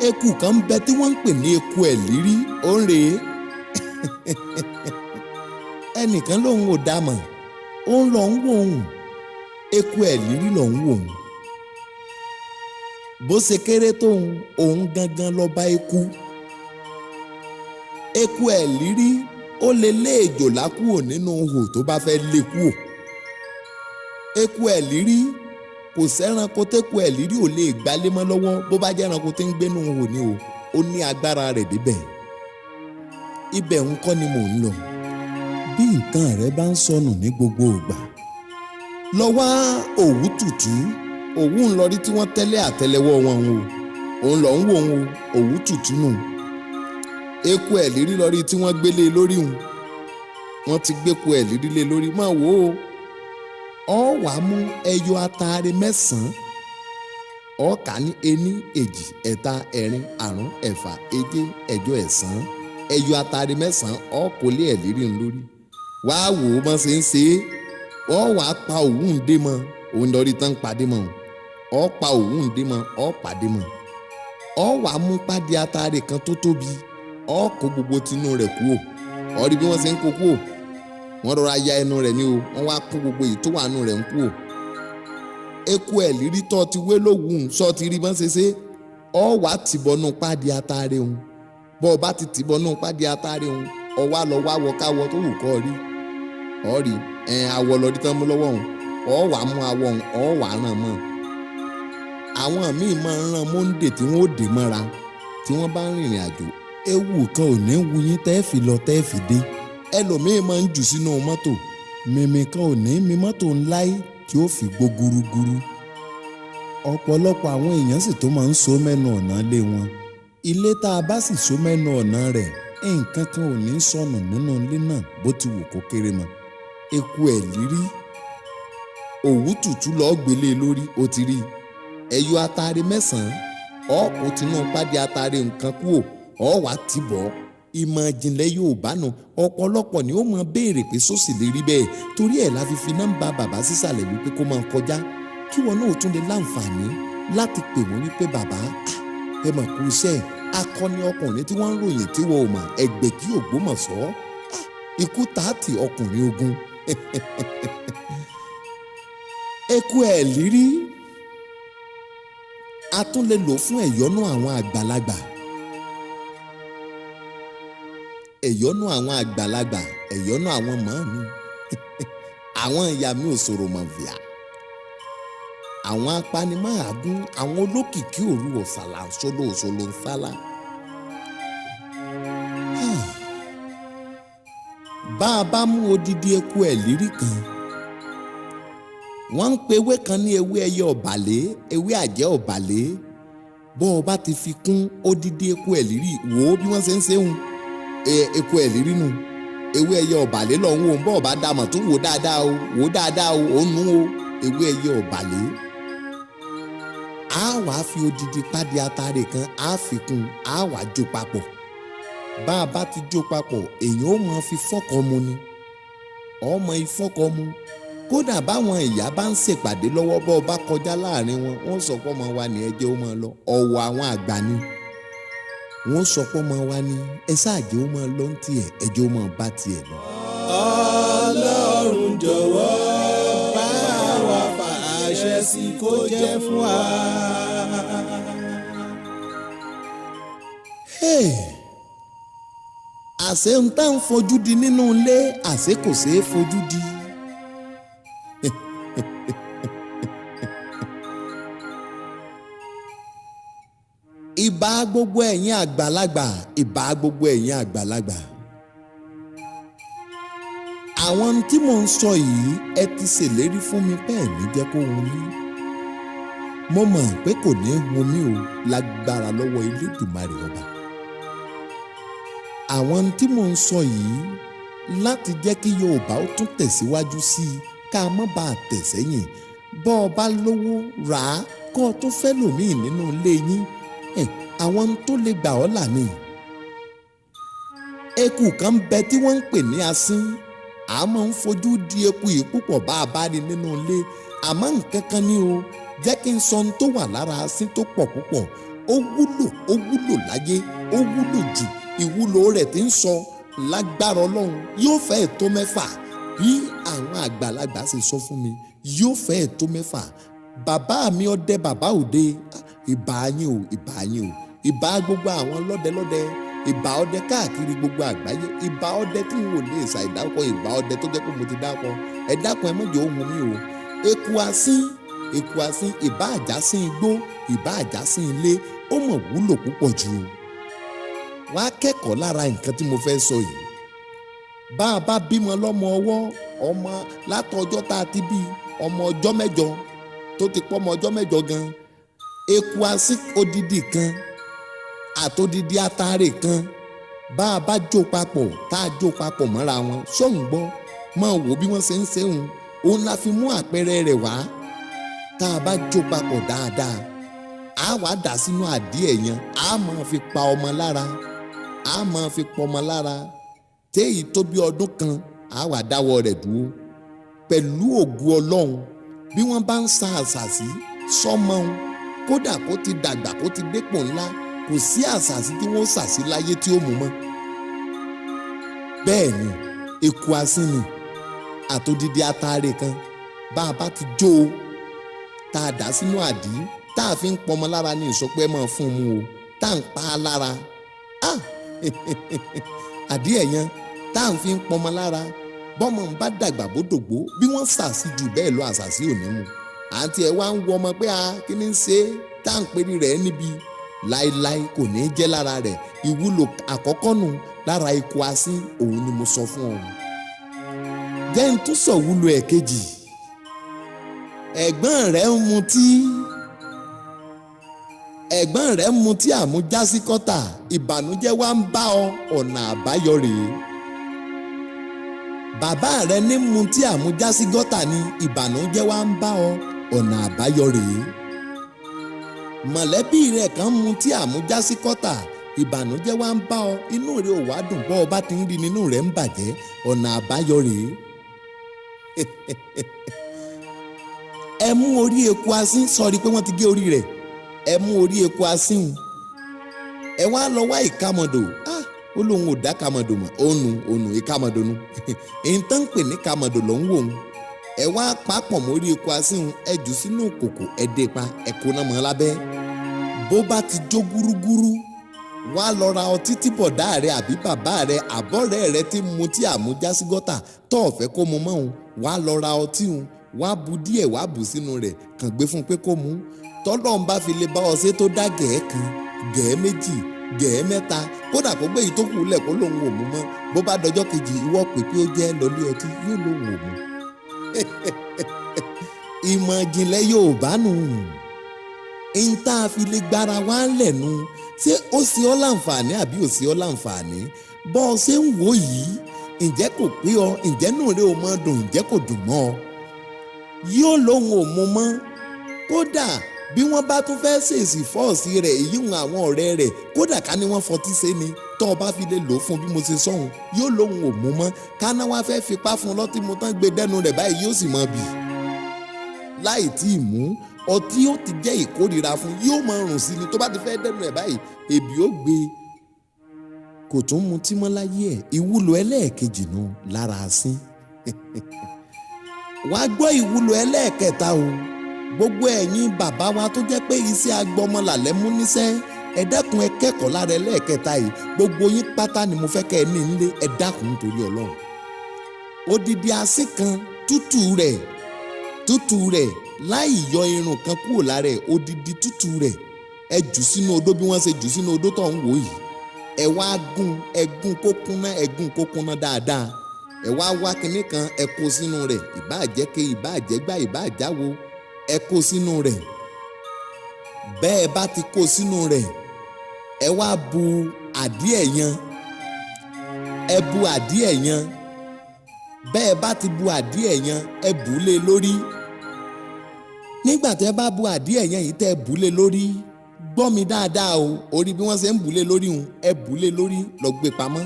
Eku kan ń bẹ tí wọ́n ń pè ní eku ẹ̀lírí, ó ń rèé. Ẹnìkan lòun ò dá mọ̀, ó ń lọ ń wò òun. Eku ẹ̀lírí lọ ń wò òun. Bó ṣe kéré tóun, òun gangan lọ́ba eku. Eku ẹ̀lírí ó lè lé èjòlá kúrò nínú ihò tó bá fẹ́ lé kúrò. Eku ẹ̀lírí kò sẹ́ranko tẹ́ku ẹ̀lírí ò lè gbálé mọ́ lọ́wọ́, bó bá jẹ́ ẹranko tí ń gbénú ihò ni o, ó ní agbára rẹ̀ débẹ̀. Ibẹ̀ ń kọ́ ni mò ń lọ. Bí nǹkan rẹ bá ń sọnù ní gbogbo ìgbà, lọ wá òwú tútù. Òwú ń lọ rí tí wọ́n tẹ́lẹ̀ àtẹ́lẹwọ́ wọn o, òun lọ ń wò ó, òwú tútù nù. Eku ẹ̀lírí lọ rí tí wọ́n gbélé lórí òun, wọ́n ti gbéku ẹ̀lírí lé lórí, máa wò ó. Ọ wà mú ẹyọ ataare mẹ́sàn-án, ọ kà ní ení, èjì, ẹ̀ta, ẹ̀rin, àrún, ẹ̀fà, èje, ẹ̀jọ, ẹ̀sán. Ẹyọ ataare mẹ́sàn-án ọ kò lé ẹ̀lírí ń lórí. Wàá wò ó bọ́n ṣe ń ṣe é. Ọ wàá pa òwú ń dé mọ́, òun lọ rí tán padé mọ́. Ọ pa òwú ń dé mọ́, ọ pàdé mọ́. Ọ wàá mú pàdé ataare kan tó tóbi, ọ kó gbogbo tinú rẹ̀ kúò. Ọ rí bí wọ́n ṣe ń kó kúò. Wọ́n rọra ya ẹnu rẹ̀ ní o, wọ́n wá kó gbogbo èyí tó wà nù rẹ̀ ń kúò. Eku ẹ̀lírí tó ti wé lówùú sọ ti rí bọ́n ṣe ṣe. Ọ wá tìbọnú pàdé ataare òun. Bọ́ ọ bá ti tìbọnú pàdé ataare òun, ọ wá lọ wá wọ káwọ tó wù kọ́ rí. Ọ rí ẹ̀ awọ lọ rí tán mú lọ́wọ́ òun. Ọ wá mú awọ òun, ọ wá ràn mọ́. Àwọn míì máa ń ran mọ́ńdè tí wọ́n ó dè mọ́ra tí wọ́n bá ń rìnrìn àjò. Ewu kan ò ní wu yín tẹ́ fi lọ tẹ́ fi dé. Ẹlòmíì máa ń jù sínú mọ́tò. Mímì kan ò ní mi mọ́tò ńlá yìí tí ó fi gbó gúrúgúrú. Ọ̀pọ̀lọpọ̀ àwọn èèyàn sì tó máa ń so mẹ́nu ọ̀nà lé wọn. Ilé tá a bá sì so mẹ́nu ọ̀nà rẹ̀, nǹkan kan ò ní sọnù nínú ilé náà bó ti wù kó kéré mọ́. Eku ẹ̀lírí, òwú tútù lọ́ọ́ gbélé lórí, ó ti rí. Ẹyọ ataare mẹ́sàn-án, ọ̀pọ̀ tinú pàdé ataare nǹkan kúò, ọ̀ wá tìbọ̀. Ìmọ̀ ìjìnlẹ̀ Yorùbá nù. Ọ̀pọ̀lọpọ̀ ni ó mọ béèrè pé sósì lè rí bẹ́ẹ̀. Torí ẹ̀ la fi fi nọ́mbà bàbá sísàlẹ̀ wípé kó máa kọjá, kí wọn náà tún lè láǹfààní láti pè wọ́n wípé bàbá ẹ mọ̀ kú iṣẹ́ akọni ọkùnrin tí wọ́n ń ròyìn tí wọ́n ò mọ̀, Ẹgbẹ̀jí Ògbómọ̀ṣọ́, ikú tààtì ọkùnrin ogun. Eku ẹ̀lírí a tún lè lò fún ẹ̀yọ́nú àwọn àgbàlagbà. Ẹ̀yọ́nú àwọn àgbàlagbà, ẹ̀yọ́nú àwọn màámi. Àwọn ìyá mi ò sọ̀rọ̀ mọ̀ fìyà, àwọn apanimọ́àgún, àwọn olókìkí òru ọ̀sàlà solo òṣòlò ń sálà. Bá a bá mú odidi eku ẹ̀lírí kan, wọ́n ń pe ewé kan ní ewé ẹyẹ ọ̀bàlẹ́, ewé àjẹ́ ọ̀bàlẹ́. Bọ́ ọ bá ti fi kún odidi eku ẹ̀lírí, wò ó bí wọ́n ṣe ń ṣeun eku ẹ̀lírí nu ewé ẹyẹ ọ̀bàlẹ́ lọ ń wò ó. Bọ́ ọ bá dàmọ̀ tún wò dáadáa o, wò dáadáa o, ò ń nu o ewé ẹyẹ ọ̀bàlẹ́. A wàá fi odidi pádì atare kan, a fi kún, a wàá jó papọ̀. Bá a bá ti jó papọ̀, èèyàn ó máa fi fọ́kọ mu ni, ọmọ ìfọ́kọ mu. Kódà báwọn ìyá bá ń ṣèpàdé lọ́wọ́, bọ́ ọ bá kọjá láàrin wọn, wọ́n sọ pé ọmọ wa ní ẹjẹ́ ó máa lọ. Ọ̀wọ̀ àwọn àgbà ni wọ́n sọ pé ọmọ wa ní ẹ ṣáàjẹ́ ó máa lọ ní tiẹ̀, ẹjẹ́ ó máa bá tiẹ̀ lọ. Ọlọ́run jọ̀wọ́ bá wa fàṣẹ sí kó jẹ́ fún wa. Àṣé ń tá ń fojú di nínú ilé, àṣé kò ṣeé fojú di. Ìbà gbogbo ẹ̀yin àgbàlagbà, ìbà gbogbo ẹ̀yin àgbàlagbà. Àwọn tí mò ń sọ yìí, ẹ ti ṣèlérí fún mi pé ẹ̀ ní jẹ́ kó hun mí. Mo mọ̀ pé kò ní hun mí o, lágbára lọ́wọ́ Elédùmarè ọba. Àwọn tí mò ń sọ yìí láti jẹ́ kí Yorùbá ó tún tẹ̀síwájú sí i, ká má bàa tẹ̀ sẹ́yìn. Bọ́ ọ bá lówó rà á, kó o tún fẹ́ lòmíì nínú ilé yín. Àwọn tó lè gbà ọ́ là ni. Eku kan ń bẹ tí wọ́n ń pè ní asín. A máa ń fojú di eku yìí púpọ̀ bá a bá rí nínú ilé. Àmọ́ nǹkan kan ni o, jẹ́ kí n sọ ohun tó wà lára asín tó pọ̀ púpọ̀. Ó wúlò, ó wúlò láyé, ó wúlò jù. Ìwúlò rẹ̀ ti ń sọ lágbára Ọlọ́run yóò fẹ́ tó mẹ́fà. Bí àwọn àgbàlagbà ṣe sọ fún mi, yóò fẹ́ tó mẹ́fà. Bàbá mi ọdẹ bàbá òde, ìbà yín o, ìbà yín o, ìbà gbogbo àwọn lọ́dẹlọ́dẹ, ìbà ọdẹ káàkiri gbogbo àgbáyé, ìbà ọdẹ tí n ò lè ṣàìdákọ, ìbà ọdẹ tó jẹ́ pé mo ti dákọ. Ẹ dákun, ẹ má jẹ́ ohun mi o. Eku asín, eku asín, ìbà àjàsín igbó, ìbà àjàsín ilé, ó mọ̀ wúlò púpọ̀ jù. Wá kẹ́kọ̀ọ́ lára nǹkan tí mo fẹ́ sọ yìí. Bá a bá bímọ lọ́mọ ọwọ́, ọmọ látọjọ́ tá a ti bí ọmọ ọjọ́ mẹ́jọ tó ti pọ́ ọmọ ọjọ́ mẹ́jọ gan, eku asín odidi kan àtodidi atare kan, bá a bá jó papọ̀, tá a jó papọ̀ mọ́ra wọn, sóun gbọ́, máa wò bí wọ́n ṣe ń ṣe òun, òun la fi mú àpẹẹrẹ rẹ̀ wá. Tá a bá jó papọ̀ dáadáa, a wá dà sínú àdí ẹ̀yàn, a máa fi pa ọmọ lára, a máa fi pọ ọmọ lára. Téyì tó bí ọdún kan, a wá dáwọ́ rẹ̀ dúró pẹ̀lú ògùn Ọlọ́run. Bí wọ́n bá ń sa àṣàsí sọ́mọ òun, kódà kó ti dàgbà, kó ti dépò ńlá, kò sí àṣàsí tí wọ́n ṣàṣí láyé tí ó mú mọ́. Bẹ́ẹ̀ ni eku asín ni àtòdìdí atare kan, bá a bá ti jó o, tá a dà sínú àdí, tá a fi ń pọmọ lára ní ìsọpẹ́ máa fún un mu o, tá a ń pa á lára. Àdí ẹ̀yàn tá a fi ń pọmọ lára, bọ́mọ ń bá dàgbà bó dògbó, bí wọ́n ṣàṣì jù bẹ́ẹ̀ lọ, àṣàṣì ò ní mu. Àǹtí ẹ̀ wá ń wọ ọmọ pé a kí ni ń ṣe tá à ń pè rẹ̀ níbi láéláé, kò ní í jẹ́ lára rẹ̀. Ìwúlò àkọ́kọ́ nù lára eku asín, òun ni mo sọ fún ọ. Jẹ́ n tún sọ̀wúlò ẹ̀ kejì. Ẹ̀gbọ́n rẹ̀ ń mutí, ẹ̀gbọ́n rẹ̀ ń mutí àmújásí kọ́tà, ìbànújẹ́ wá ń bá ọ, ọ̀nà àbáyọ rèé. Bàbá rẹ̀ ní mutí àmújásí gọ́tà ni, ìbànújẹ́ wá ń bá ọ, ọ̀nà àbáyọ rèé. Mọ̀lẹ́bí rẹ̀ kan mutí àmújásí kọ́tà, ìbànújẹ́ wá ń bá ọ, inú rẹ̀ ò wá dùn, bọ́ ọ bá ti ń rí nínú rẹ̀ ń bàjẹ́, ọ̀nà àbáyọ rèé. Ẹ mú orí eku asín, sọrí pé wọ́n ti gé orí rẹ̀. Ẹ mú orí eku asín, ẹ wá lọ wá ìkàmọ̀dò. Ó lóun ò dá kàmọ̀dò mọ̀, ònu ònu ìkàmọ̀dò nu, èyí tán ń pè ní kàmọ̀dò ló ń wò ó. Ẹ wá papọ̀ mórí eku asín, ẹ jù sínú kòkò, ẹ dé pa, ẹ kó náà mọ́ lábẹ́. Bó bá ti jó gúrúgúrú, wá lọ ra ọtí tí bọ̀dá rẹ àbí bàbá rẹ àbọ̀rẹ́ rẹ ti mu tí àmújásí gọ́tà tó ọ̀fẹ́ kó mu mọ́ òun. Wàá lọ ra ọtí hun, wàá bu díẹ̀, wàá bù sínú rẹ̀, kàn gbé fún un pé kó mú. Tọ́lọ́run bá fi lè bá ọ ṣe tó dá gẹ̀ẹ́ kan, gẹ̀ẹ́ méjì, gẹ̀ẹ́ mẹ́ta, kódà kó gbé yìí tó kù lẹ̀ kó lóun ò mú mọ́, bó bá dọjọ́ kejì ìwọ pè pé ó jẹ́ lọlé ọtí, yóò lóun ò mú. Ìmọ̀ ìjìnlẹ̀ Yorùbá nù, n tá a fi lè gbára wa lẹ́nu. Ṣé ó ṣe ọ́ láǹfààní àbí ò ṣe ọ́ láǹfààní? Bọ́ ọ ṣe ń wò yìí, ǹjẹ́ kò pé ọ? Ǹjẹ́ nù rẹ ò mọ dùn? Ǹjẹ́ kò dùn mọ́ ọ? Yóò lóun ò mú mọ́. Kódà bí wọ́n bá tún fẹ́ ṣèṣì fọ́ọ̀sì rẹ̀, èyí ń àwọn ọ̀rẹ́ rẹ̀, kódà ká ní wọ́n fọtí ṣe ni, tọ́ ọ bá fi lè lò ó fún bí mo ṣe sọ̀hún, yóò lóun ò mú mọ́. Káná wá fẹ́ fipá fún lọ́tí mu tán, gbé dẹ́nu rẹ̀ báyìí, yóò sì mọ bì láì tí ì mú ọtí. Ó ti jẹ́ ìkórira fún, yóò máa rùn sí ni. Tó bá ti fẹ́ dẹ́nu ẹ̀ báyìí, èbì ó gbé, kò tún mutí mọ́ láyé ẹ̀. Ìwúlò ẹlẹ́ẹ̀kejì nu lára asín. Wàá gbọ́ ìwúlò ẹlẹ́ẹ̀kẹta o. Gbogbo ẹ̀yin bàbá wa tó jẹ́ pé iṣẹ́ agbọmọlà lẹ́ mú níṣẹ́, ẹ dákun, ẹ kẹ́kọ̀ọ́ lára ẹlẹ́ẹ̀kẹta yìí. Gbogbo yín pátá ni mo fẹ́ kẹ́ ẹ ní nílé. Ẹ dákun nítorí Ọlọ́run. Odidi asín kan, tútù rẹ̀, tútù rẹ̀, láì yọ irun kan kúrò lára ẹ̀, odidi tútù rẹ̀, ẹ jù sínú odó bí wọ́n ṣe jù sínú odó tó ń wò yìí. Ẹ wá gún, ẹ gún kó kúnná, ẹ gún kó kúnná dáadáa. Ẹ wá wá kinní kan, ẹ kó sínú rẹ̀, ìbáà jẹ́ ké, ìbáà jẹ́ gbá, ìbáà jáwo, ẹ kó sínú rẹ̀. Bẹ́ẹ̀ bá ti kó sínú rẹ̀, ẹ wá bu àdíẹ̀ yan, ẹ bu àdíẹ̀ yan. Bẹ́ẹ̀ bá ti bu àdíẹ̀ yan, ẹ bù ú lé lórí. Nígbà tẹ́ bá bu àdíẹ̀ yan yìí, tẹ́ bù ú lé lórí, gbọ́ mi dáadáa o, orí bí wọ́n ṣe ń bù ú lé lórí hun, ẹ bù ú lé lórí, lọ gbé pamọ́,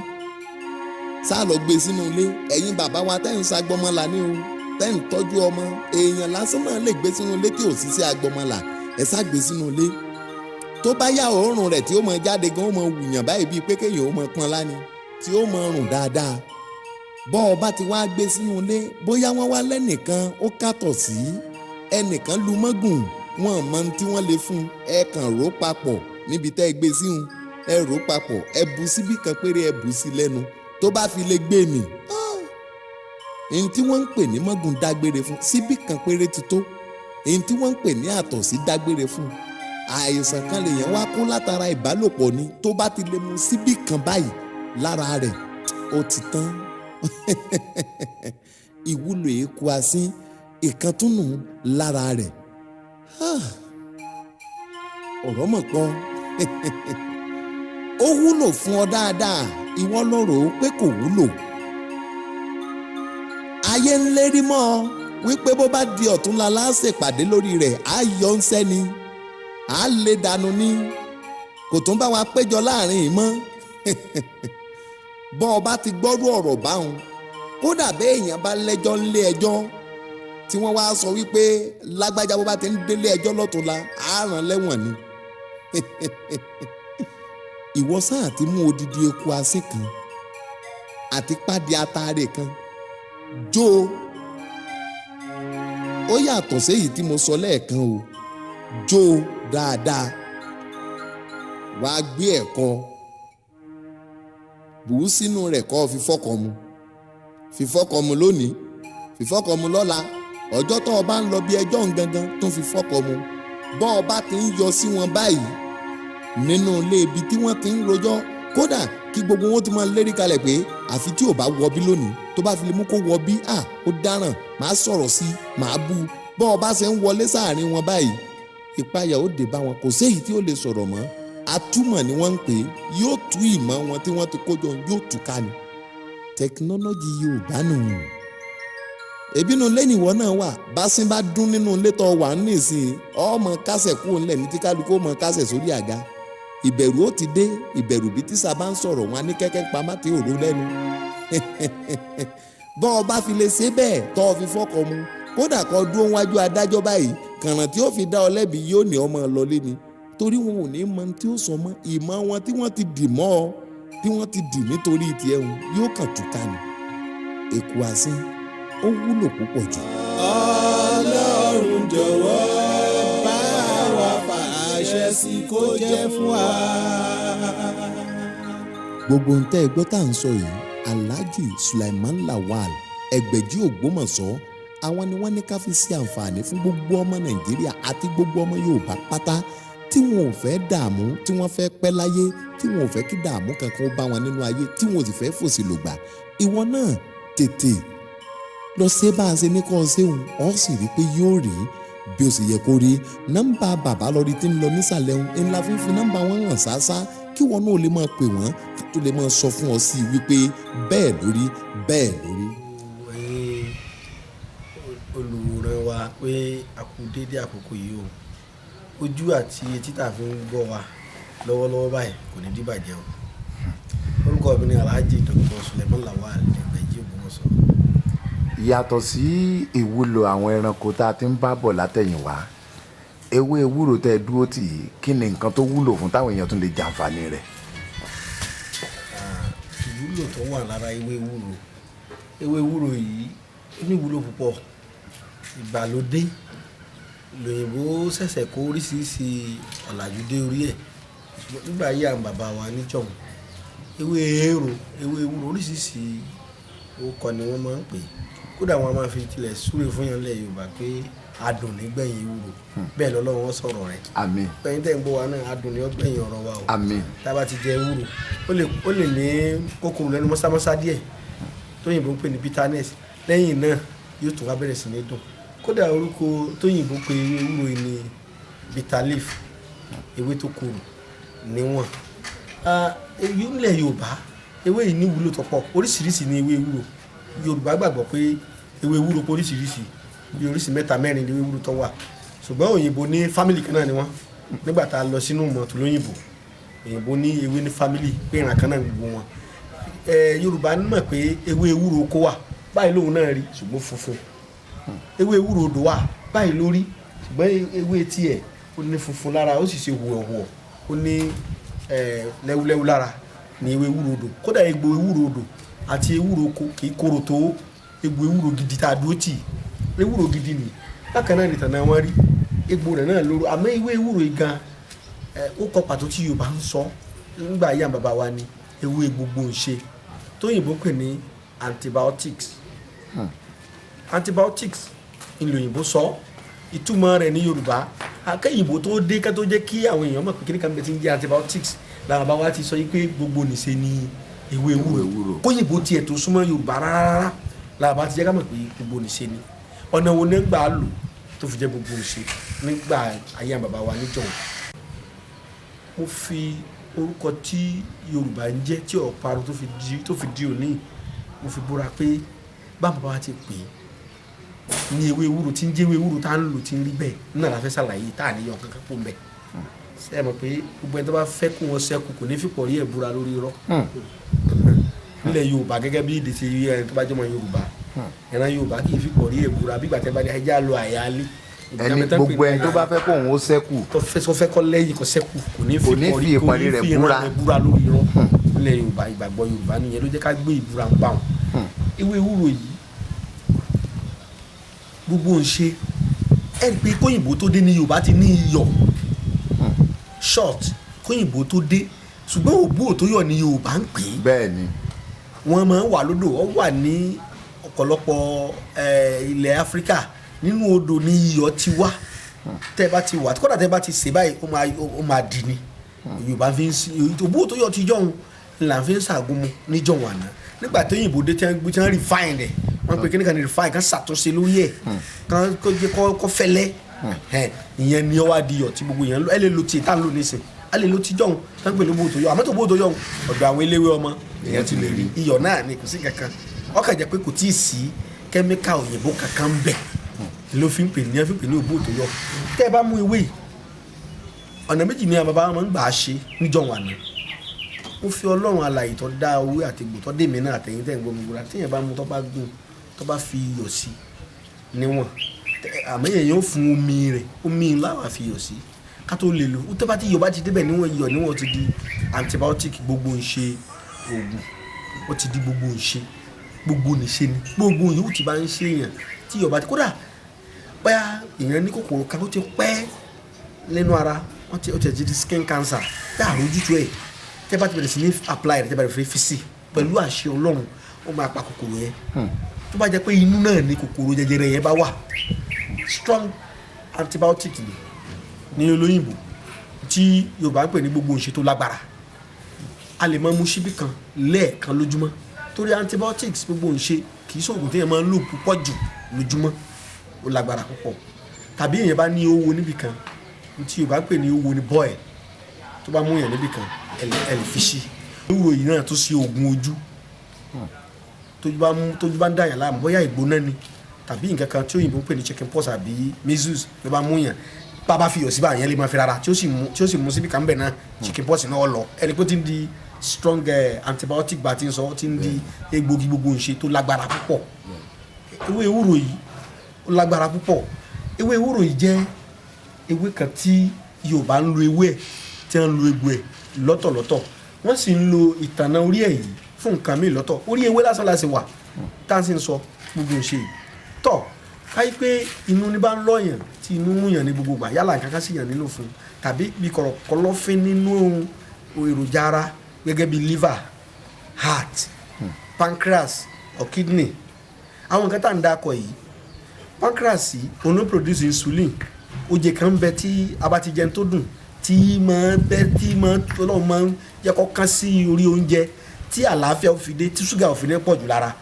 sá lọ gbé sínú ilé. Ẹ̀yin bàbá wa tẹ́ ń sagbọmọlà ní o, tẹ́ ń tọ́jú ọmọ, èèyàn lásán náà lè gbé sínú ilé tí ò sí sí agbọmọlà, ẹ sá gbé sínú ilé. Tó bá yá, òórùn rẹ̀ tí ó mọ jáde gan, ó mọ wùyàn báyìí bíi pé kéèyàn ó mọ pọn lání, tí ó mọ rùn dáadáa. Bọ́ ọ bá ti wá gbé sínú ilé, bóyá wọ́n wá lẹ́nìkan ó kàtọ̀ sí ẹnìkan lu mọ́gùn, wọn mọ ohun tí wọ́n lè fún, ẹ kàn rò papọ̀ níbi tẹ́ ẹ gbé síhun, ẹ rò papọ̀, ẹ bu síbí kan péré, ẹ bù sí lẹ́nu. Tó bá fi lè gbé mì, èyí tí wọ́n ń pè ní mọ́gùn dágbére fún, síbí kan péré ti tó. Èyí tí wọ́n ń pè ní àtọ̀sí dágbére fún. Àìsàn kan lèèyàn wá kó látara ìbálòpọ̀ ni, tó bá ti lè mu síbí kan báyìí lára rẹ̀, ó ti tán. Ìwúlò eku asín ìkàntúnù lára rẹ̀, ọ̀rọ̀ mọ̀ pọ̀. Ó wúlò fún ọ dáadáa, ìwọ ló rò ó pé kò wúlò. Ayé ń lérí mọ́ ọ wípé bó bá di ọ̀túnla láṣèpàdé lórí rẹ̀, á yọ ń sẹ́ni, á lè dànù ní, kò tún bá wa péjọ láàrin yìí mọ́. Bọ́ ọ bá ti gbọ́rú ọ̀rọ̀ báwọn, kódà bẹ́ẹ̀ èèyàn bá lẹ́jọ́ ńlé ẹjọ́ tí wọ́n wá sọ wípé lágbájá bó bá ti ń délé ẹjọ́ lọ́túnla, á rán lẹ́wọ̀n ni. Ìwọ sáà ti mú odidi eku asín kan àti pádì ataare kan jó. Ó yàtọ̀ séyìí tí mo sọ lẹ́ẹ̀kan o. Jó dáadáa, wàá gbé ẹ̀kọ bù ú sínú rẹ̀, kó fi fọ́kọ mu, fi fọ́kọ mu lónìí, fi fọ́kọ mu lọ́la. Ọjọ́ tó o bá ń lọ bí ẹjọ́ ń gangan, tún fi fọ́kọ mu. Bọ́ ọ bá ti ń yọ sí wọn báyìí nínú ilé ibi tí wọ́n ti ń rojọ́, kódà kí gbogbo wọn ti máa lérí kalẹ̀ pé àfi tí ò bá wọ bí lónìí, tó bá fi lè mú kó wọ bí, à ó dáràn, màá sọ̀rọ̀ sí i, màá bú u. Bọ́ ọ bá ṣe ń wọlé sáàrin wọn báyìí, ìpayà ó dé bá wọn, kò séyìí tí ó lè sọ̀rọ̀ mọ́. Atúmọ̀ ni wọ́n ń pè é, yóò tú ìmọ̀ wọn tí wọ́n ti kó jọ, yóò tú ká ni. Tẹkinọ́lọ́jì Yorùbá nù. Ebínú lẹ́yìn ìwọ náà wà, básín bá dún nínú ilé tó wà nísìnyí, ọmọ kásẹ̀ kúrò ńlẹ̀ ní tí kálukú ọmọ kásẹ̀ sórí àga. Ìbẹ̀rù ó ti dé, ìbẹ̀rù bí tíṣà bá ń sọ̀rọ̀ wọn á ní kẹ́kẹ́ pamá tí òru lẹ́nu. Bọ́ ọ bá fi lè ṣe bẹ́ẹ̀, tọ́ ọ fi fọ́kọ mu, kódà kó dúró wájú adájọ́ báyìí, kàràn tí ó fi dá ọ lẹ́bi, yóò ní ọmọ lọlé ni, torí wọn ò ní mọ tí ó sọ mọ́. Ìmọ̀ wọn tí wọ́n ti dì mọ́ ọ, tí wọ́n ti dì nítorí tiẹ̀ ń, yóò kàn túká ni. Èkó asín ó wúlò púpọ̀ jù. Ọlọ́run jọ̀wọ́ bá wa fàṣẹ sí kó jẹ́ fún wa. Gbogbo ń tẹ́ ẹ gbọ́ tá à ń sọ yìí, Alhaji Sulaiman Lawal. Ẹgbẹ̀jí Ògbómọ̀ṣọ́. Àwọn ni wọ́n ní ká fi ṣe àǹfààní fún gbogbo ọmọ Nàìjíríà àti gbogbo ọmọ Yorùbá pátá tí wọn ò fẹ́ dààmú, tí wọ́n fẹ́ pẹ́ láyé, tí wọn ò fẹ́ kí dààmú kankan ó bá wọn nínú ayé, tí wọn ò sì fẹ́ fòṣì lògbà. Ìwọ náà tètè lọ ṣe bá a ṣe ní kọ́ ọ ṣéun, ọ sì rí i pé yóò rí bí ó sì yẹ kó rí. Nọ́mbà bàbá lórí tí ń lọ nísàlẹ̀ ń ńlá fífi nọ́mbà wọn hàn ṣáṣá kí wọn náà lè máa pè wọ́n tó lè máa sọ fún ọ sí i wípé bẹ́ẹ̀ lórí, bẹ́ẹ̀ lórí. Ẹ̀yin olùwòran wa, pé a kú déédé àkókò yìí o. Ojú àti etí tá a fi ń gbọ́ wa lọ́wọ́lọ́wọ́ báyìí kò ní dìbàjẹ́ o. Orúkọ mi ni Alhaji Dr. Suleiman Lawal Ẹgbẹ̀jí Ògbómọ̀ṣọ́. Yàtọ̀ sí ìwúlò àwọn ẹranko tá a ti ń bá bọ̀ látẹ̀yìnwá, ewé ewúro tẹ́ ẹ dúró tì í, kí ni nǹkan tó wúlò fún táwọn èèyàn tún lè jàǹfààní rẹ̀? Ìwúlò tó wà lára ewé ewúro, ewé ewúro yìí, ó ní ìwúlò púpọ̀. Ìgbàlódé lòyìnbó ṣẹ̀ṣẹ̀ kó oríṣiríṣi ọ̀làjú dé orí ẹ̀. Ṣùgbọ́n nígbà ayé àwọn bàbá wa níjọ̀hún, ewé ewúro, ewé ewúro, oríṣiríṣi orúkọ ni wọ́n máa ń pè é. Kódà wọ́n a máa fi tilẹ̀ súre fún yàn lẹ̀ Yorùbá pé adùn nígbẹ̀yìn ewúro. Bẹ́ẹ̀ lọ́lọ́run wọ́n sọ̀rọ̀ rẹ̀. Àmín. Ẹ̀yin tẹ́ ń gbọ́ wa náà, adùn ni ó gbẹ̀yìn ọ̀rọ̀ wa o. Àmín. Tá a bá ti jẹ ewúro, ó lè ní kòkòrò lẹ́nu mọ́sámọ́sá díẹ̀ tóyìnbó ń pè ní bitterness. Lẹ́yìn náà yóò tún wá bẹ̀rẹ̀ sí ní dùn. Kódà orúkọ tóyìnbó pe ewé ewúro yìí ní bitter leaf, ewé tó korò níwọ̀n. Èyí nílẹ̀ Yorùbá, ewé yìí ní ìwúlò tó pọ̀. Oríṣiríṣi ní ewé ewúro. Yorùbá gbàgbọ́ pé ewé ewúro pé oríṣiríṣi, bí oríṣi mẹ́ta, mẹ́rin ní ewé ewúro tó wà, ṣùgbọ́n òyìnbó ní family kan náà ni wọ́n. Nígbà tá a lọ sínú mọ̀tò lóyìnbó, òyìnbó ní ewé ní family, pé ìran kan náà gbogbo wọn. Yorùbá mọ̀ pé ewé ewúro kó wà báyìí, lòun náà rí, ṣùgbọ́n funfun. Ewé ewúro odò wà báyìí lórí, ṣùgbọ́n ewé tiẹ̀ ó ní funfun lára, ó sì ṣe hùwẹ̀hùwẹ̀, ó ní lẹ́wúlẹ́wú lára ní ewé ewúro odò. Kódà egbò ewúro odò àti ewúro oko kì í korò tó egbò ewúro gidi tá a dúró tì. Ewúro gidi ni bákan náà nìtàn náà wọ́n rí egbò rẹ̀ náà lóró. Àmọ́ ewé ewúro yìí gan ó kọ pàtó tí Yorùbá ń sọ nígbà ayé àwọn bàbá wa ni ewé gbogbo ń ṣe, tóyìnbó pè ní antibiotics. Antibiotics ìlò òyìnbó sọ, ìtumọ̀ rẹ̀ ní Yorùbá, akẹ́yìnbó tó dé ká tó jẹ́ kí àwọn èèyàn mọ̀ pé kíní kan bẹ ti ń jẹ́ antibiotics, làwọn bàbá wa ti sọ yìí pé gbogbo nìṣe ni ewé ewúro. Ewúro. Kóyìnbó tiẹ̀ tó súnmọ́ Yorùbá rárá, làwọn bá ti jẹ́ ká mọ̀ pé gbogbo nìṣe ni. Ọ̀nà wo nígbà lò tó fi jẹ́ gbogbo nìṣe nígbà ayé àwọn bàbá wa níjọ̀hún? Mo fi orúkọ tí Yorùbá ń jẹ́ tí ọ̀parun tó fi di òní, mo fi búra pé bá bàbá wa ti pè é ní ewé ewúro tí ń jẹ́ ewé ewúro tá ń lò tí ń rí bẹ́ẹ̀ náà la fẹ́ ṣàlàyé tá à níyàn kankan pò ń bẹ̀. Ṣé ẹ mọ̀ pé gbogbo ẹni tó bá fẹ́ kó wọn ṣẹ́kù kò ní fipọ̀ rí ẹ̀ búra lórí irọ́ nílẹ̀ Yorùbá? Gẹ́gẹ́ bí èdè ti rí, ẹni tó bá jọmọ Yorùbá, ìran Yorùbá kì í fipọ̀ rí ẹ̀ búra bí gbàtẹ́ bá ní ẹja lọ àyálé. Ẹni gbogbo ẹni tó bá fẹ́ kóun ó ṣẹ́kù, tó fẹ́ sọ fẹ́ kọ́ lẹ́yìn kọ́ ṣẹ́kù, kò ní kò ní fi fi ìpọ́nrí rẹ̀ kò ní fi búra. ìran rẹ̀ búra lórí irọ́ nílẹ̀ Yorùbá. Ìgbàgbọ́ Yorùbá nìyẹn ló jẹ́ ká gbé ìbúra ń bá wọn. Ewé ewúro yìí, gbogbo ń ṣe, ẹ rí i pé kóyìnbó tó dé ní Yorùbá ti ní iyọ̀ salt kóyìnbó tó dé, ṣùgbọ́n òbú òtóyọ̀ ní Yorùbá ń pè é. Bẹ́ẹ̀ ni. Wọ́n máa ń wà lódò, ó wà ní ọ̀pọ̀lọpọ̀ ilẹ̀ Áfíríkà. Nínú odò ní iyọ̀ ti wá. Tẹ́ bá ti wà, kódà tẹ́ bá ti sè báyìí, ó máa dì ní. Yorùbá fi ń sin òbú òtóyọ̀ ti jọ̀hún là ń fi ń ṣàgúnmu níjọ̀hún àná. Nígbà tó yìnbó dé, tí wọ́n refine rẹ̀, wọ́n pe kíní kan ní refine, kan ṣàtúnṣe lórí ẹ̀, kan kó jẹ́ kó fẹ́lẹ́ ẹ̀. Ìyẹn ni ó wá di iyọ̀ tí gbogbo yẹn ń lò. Ẹ lè lo tí tá ń lò nísìn, a lè lo tí jọ̀hún tá ń pè lóbó tó yọ. Àmọ́ tó bó tó yọ, ọ̀dọ̀ àwọn eléwé ọmọ èèyàn ti lè rí. Iyọ̀ náà ni, kò sí kankan, ó kàn jẹ́ pé kò tíì sí kẹ́míkà òyìnbó kankan ń bẹ̀ ló fi ń pè ní ẹ fi ń pè ní òbó tó yọ. Tẹ́ ẹ bá mú ewé yìí, ọ̀nà méjì ni àwọn bàbá wọn máa ń gbà á ṣe níjọ̀hún àná. Mo fi Ọlọ́run alààyè tó dá owó àti egbò tó dé mi náà àtẹ̀yìn tẹ̀ ń gbọ́ mi gbọ́dọ̀. Téèyàn bá mú, tó bá gún, tó bá fi iyọ̀ sí níwọ̀n, àmọ́ èèyàn yóò fún omi rẹ̀, omi láwà fi iyọ̀ sí ká tó lè lò ó. Tó bá ti iyọ̀ bá ti débẹ̀ níwọ̀n, iyọ̀ níwọ̀n, ti di antibiotic, gbogbo ń ṣe oògùn, ó ti di gbogbo ń ṣe, gbogbo nìṣe ni. Gbogbo yòówù tí bá ń ṣe èèyàn, tí iyọ̀ bá ti, kódà bóyá èèyàn ní kòkòrò kan tó ti pẹ́ lẹ́nu ara, wọ́n ti ó ti di skin cancer tá a rójútu ẹ̀, tẹ́ bá ti bẹ̀rẹ̀ sí ní apply rẹ̀, tẹ́ bá bẹ̀rẹ̀ fi sí, pẹ̀lú àṣẹ Ọlọ́run, ó máa pa kòkòrò yẹn. Tó bá jẹ́ pé inú náà ni kòkòrò jẹjẹrẹ yẹn bá wà, strong antibiotic ni ní olóyìnbó tí Yorùbá ń pè ní gbogbo ìṣe tó lágbára. A lè máa mu ṣíbí kan lẹ́ẹ̀kan lójúmọ́, torí antibiotics gbogbo ìṣe kì í ṣoògùn téèyàn máa ń lò púpọ̀ jù lójúmọ́, ó lágbára púpọ̀. Tàbí èèyàn bá ní owó níbì kan tí Yorùbá ń pè ní owó ní boil, tó bá mú yàn níbì kan, ẹ lè fi sí. Ewúro yìí náà tó ṣe oògùn ojú. Tójú bá mú, tójú bá ń dà yàn láàmú, bóyá ìgbóná ni tàbí nǹkan kan tí òyìnbó ń pè ní chicken pox àbí measles ló bá mú yàn, bá a bá fi iyọ̀ síbà yẹn lè máa fi rárá tí ó sì mú síbi kan bẹ̀ náà, chicken pox náà lọ. Ẹni pé ó ti ń di strong antibiotic bá ti ń sọ, ó ti ń di egbògi gbogbo ìṣe tó lágbára púpọ̀. Ewé ewúro yìí, ó lágbára púpọ̀. Ewé ewúro yìí jẹ́ ewé kan tí Yorùbá ń lo ewé ẹ̀, tí wọ́n ń lo egbò ẹ̀ lọ́tọ̀lọ́tọ̀. Wọ́n sì ń lo ìtànà orí ẹ̀ yìí fún nǹkan míì lọ́tọ̀. Orí ewé lásán la sì wà tá à ń sì ń sọ gbogbo ìṣe yìí. Tọ́ káyí pé inú ní bá ń lọ́yàn, tí inú ń yàn ní gbogbo gbà, yálà nǹkan kan sì yàn nínú fún tàbí bí kọ̀rọ̀kọ̀lọ́fín nínú èròjà ara gẹ́gẹ́ bí liver, heart, pancreas or kidney, àwọn nǹkan tá à ń dákọ̀ yìí. Pancreas yìí, òun ló produce insulin. Oje kan bẹ tí a bá ti jẹun tó dùn, tí máa bẹ, tí máa Ọlọ́run máa ń jẹ́ kó kán sí orí oúnjẹ, tí àlàáfíà ó fi dé, tí ṣúgà ò fi ní pọ̀ jù lára.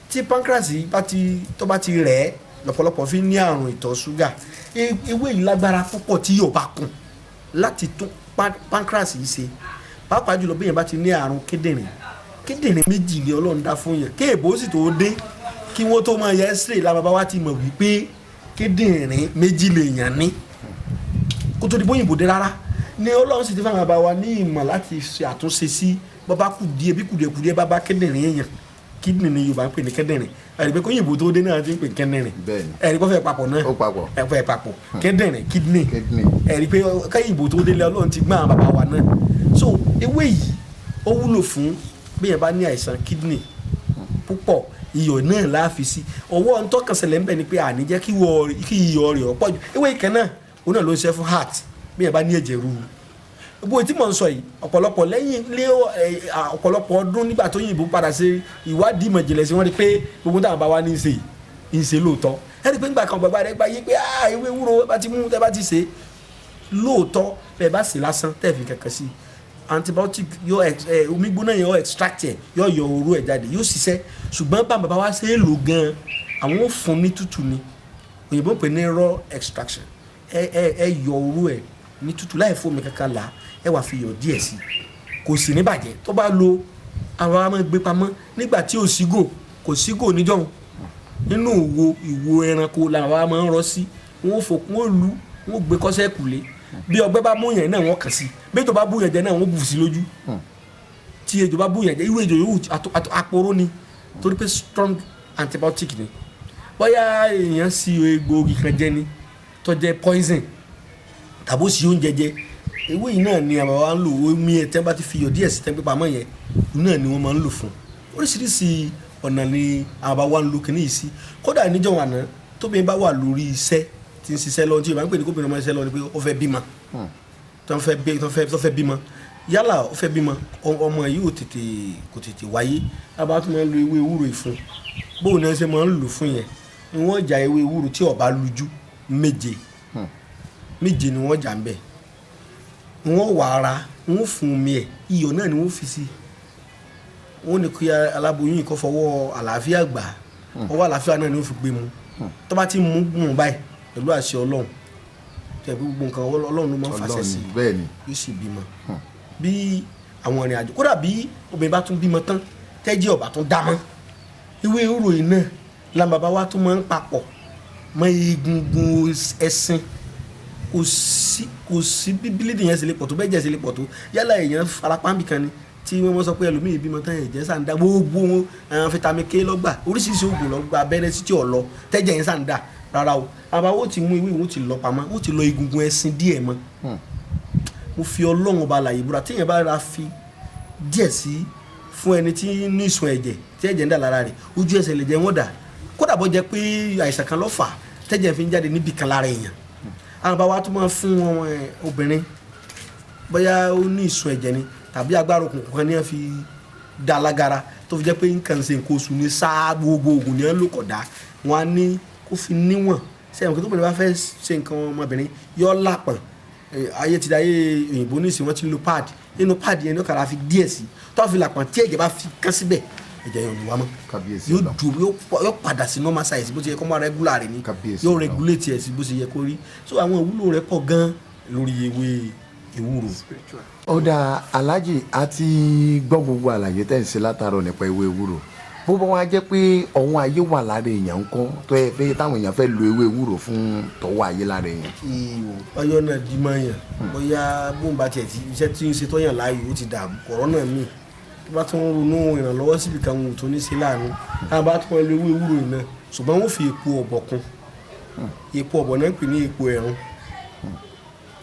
Tí pancreas yìí bá ti tó bá ti rẹ̀ ẹ́, lọ́pọ̀lọpọ̀ fi ní àrùn ìtọ̀ ṣúgà. Ewé yìí lágbára púpọ̀ tí yóò bá kùn láti tún pancreas yìí ṣe, pàápàá jùlọ bí èèyàn bá ti ní àrùn kíndìnrín. Kíndìnrín méjì ni Ọlọ́run dá fún yàn. Kéèbó sì tó dé, kí wọ́n tó máa yẹ x-ray la bàbá wa ti mọ̀ wípé kíndìnrín méjì lèèyàn ní, kó tó di bóyìnbó dé rárá ni Ọlọ́run sì ti fáwọn bàbá wa ní ìmọ̀ láti ṣe àtúnṣe sí bàbá kùdíẹ̀ bí kùdíẹ̀kùdíẹ̀ bàbá kíndìnrín èèyàn. Kídìnrín ni Yorùbá ń pè ní kíndìnrín. Ẹ̀rí pé kóyìnbó tó dé náà ti ń pè kíndìnrín. Ẹ̀rí kó fẹ́ papọ̀ náà. Ó papọ̀. Ẹ̀ fẹ́ papọ̀, kíndìnrín, kidney. Kidney. Ẹ̀rí pé kóyìnbó tó délé, Ọlọ́run ti gbọ́n àwọn bàbá wa náà. So ewé yìí, ó wúlò fún bí yẹn bá ní àìsàn kidney púpọ̀. Iyọ̀ náà la fi sí. Ọwọ́ ntọ́kànsẹ̀lẹ̀ ń bẹ̀ ni pé àní jẹ́ kí iyọ̀ rẹ̀ ó pọ̀ jù. Ewé ìkẹ́ náà, òun náà ló ń ṣe fún heart, bí yẹn bá ní ẹ̀jẹ̀ ríru. Gbogbo tí mò ń sọ yìí, ọ̀pọ̀lọpọ̀ lẹ́yìn lé ọ̀pọ̀lọpọ̀ ọdún nígbà tó yìnbó padà ṣe ìwádìí ìmọ̀ ìjìnlẹ̀ sí, wọ́n rí pé gbogbo táwọn bá wá ní í ṣe yìí ń ṣe lóòótọ́. Ẹ rí i pé nígbà kan bàbá rẹ̀ gba yé pé ewé ewúro bá ti mú tẹ́ bá ti ṣe lóòótọ́, bẹ́ẹ̀ bá ṣe lásán tẹ́ fi kankan sí antibiotic, yóò ẹ omi gbóná yẹn yóò extract ẹ, yóò yọ oró ẹ jáde, yóò ṣiṣẹ́. Ṣùgbọ́n bá bàbá wa ṣe é lò gan, àwọn ò fún ní tútù ni. Òyìnbó ń pè ní raw extraction. Ẹ yọ oró ẹ ní tútù láì fún omi kankan là, ẹ wà fi yọ díẹ̀ sí, kò sì ní bàjẹ́. Tó bá lo àwọn a máa gbé pamọ́ nígbà tí ò sígò, kò sígò níjọ́hun, nínú ìwo ẹranko làwọn a máa ń rọ sí. Wọn ò fòkun, ó lu, wọn ò gbé kọ́sẹ́ kùlé. Bí ọgbẹ́ bá mú yẹn náà, wọ́n kàn sí. Bí ejò bá bú yẹn jẹ náà, wọ́n bù sí lójú. Tí ejò bá bú yẹn jẹ, irú ejò yòówù, àpòrò ni, torí pé strong antibiotic ni. Bóyá èèyàn sí egbòogi kan jẹ ni tó jẹ́ poison, tàbó sí oúnjẹ jẹ, ewé yìí náà ni àwọn wa ń lò. Omi ẹ̀ tẹ́ bá ti fi iyọ̀ díẹ̀ sí, tẹ́ pípa mọ́ yẹn náà ni wọ́n máa ń lò fún. Oríṣiríṣi ọ̀nà ni àwọn bá wa ń lo kinní yìí sí. Kódà níjọ́ àná, tóbi bá wà lórí iṣẹ́ tí ń ṣiṣẹ́ lọ, tí Yorùbá ń pè ní kóbìnrin ọmọ iṣẹ́ lọ, ni pé ó fẹ́ bímọ, tó fẹ́ bí tó fẹ́ bímọ, yálà ó fẹ́ bímọ, ọmọ yìí ò tètè, kò tètè wáyé, a bá tún máa ń lo ewé ewúro yìí fún. Bóun ni wọ́n ṣe máa ń lò fún yẹn ni, wọ́n já ewé ewúro tí ó bá lújú méje méje ni wọ́n jà ń bẹ̀. Wọ́n wà ara wọ́n fún omi ẹ̀, iyọ̀ náà ni wọ́n fi sí. Wọ́n ní kí aláboyún yìí kó fọwọ́ àlàáfíà gbà, ọwọ́ àlàáfíà náà ni ó fi gbé mu. Tó bá ti mú mú báyìí, pẹ̀lú àṣẹ Ọlọ́run, tẹ̀ pé gbogbo nǹkan Ọlọ́run ló máa ń fàṣẹ sí i, bẹ́ẹ̀ ni yóò sì bímọ. Bí àwọn ìrìn àjò, kódà bí obìnrin bá tún bímọ tán, tẹ́jẹ́ ọ̀bà tún dá mọ́, ewé ewúro yìí náà la bàbá wa tún máa ń papọ̀ mọ́ egungun ẹṣin. Kò sí bí bleeding yẹn ṣe lè pọ̀ tó, bẹ́ẹ̀ jẹ́ ṣe lè pọ̀ tó, yálà èèyàn farapá nbì kan ni tí wọ́n mọ̀ sọ pé ẹlòmíì bímọ tán, ẹ̀jẹ̀ sàn dá, gbogbo wọn àwọn vitamin K lọ́gbà, oríṣiríṣi oògùn lọ́gbà, abẹ́rẹ́ sí tí ò lọ, tẹ́jẹ̀ yẹn sàn dá rárá o, àbá ó ti mú ewé, ìwọ̀n ti lọ pamọ́, ó ti lọ egungun ẹṣin díẹ̀ mọ́. Mo fi Ọlọ́run ọba àlàyé búra, téèyàn bá ra fi díẹ̀ sí fún ẹni tí ní ìsun ẹ̀jẹ̀, tí ẹ̀jẹ̀ ń dà lára rẹ̀, ojú ẹsẹ̀ lè jẹ́ wọ́n dà. Kódà bó jẹ́ pé àìsàn kan ló fà á tẹ́jẹ̀ fi ń jáde níbì kan lára èèyàn, àwọn bàbá wa tún máa fún wọn. Obìnrin, bóyá ó ní ìsun ẹ̀jẹ̀ ni tàbí agbára òkùnkùn kan ní wọ́n fi dá lágara tó tó fi jẹ́ pé nǹkan ṣe nǹkan oṣù ní sáà gbogbo oògùn ní ẹ̀ ń lò kọ̀dá, wọn á ní kó fi níwọ̀n. Sẹ́yìn kí tó bẹ̀rẹ̀ bá fẹ́ ṣe nǹkan ọmọbìnrin yọ lápọ̀n. Ayé ti dayé òyìnbó nísìnyí, wọ́n ti ń lo pad. Nínú pad yẹn ní ọ̀kadà fi díẹ̀ sí tó fi làpọ̀n, tí ẹ̀jẹ̀ bá fi kán síbẹ̀, ẹ̀jẹ̀ yẹn ò ní wá mọ́. Kábíyèsí Yóò Ọlọ́run. dùn, yóò padà sí normal size bó ti yẹ kó máa regular rẹ̀ ni. Kábíyèsí Yóò Ọlọ́run. regulate ẹ̀ sí bó ṣe yẹ kó rí. So àwọn ìwúlò rẹ̀ pọ̀ gan lórí ewé ewúro. Ó dáa, Aláàjì, a ti gbọ́ gbogbo àlàyé tẹ̀ ń ṣe látàárọ̀ nípa ewé ewúro. Bó bá wá jẹ́ pé ọ̀hún ayé wà lára èèyàn ńkọ́, tó yẹ fẹ́ táwọn èèyàn fẹ́ lo ewé ewúro fún tọwọ́ ayé lára èèyàn? Ìwò ọyọ náà di mọ́ yàn, bóyá bóun bá tiẹ̀ ti iṣẹ́ tí ń ṣe tọ́yàn láàyò, ó ti dààmú kọ̀rọ́nà míì, tó bá tún ń ronú ìrànlọ́wọ́ síbi kan, wọn ò tún ní ṣe láàánú táwọn bá tún lọ ewé ewúro yìí náà. Ṣùgbọ́n wọ́n fi èpo ọ̀bọ̀ kún. Èpo ọ̀bọ̀ náà ń pè ní èpo ẹ̀rùn.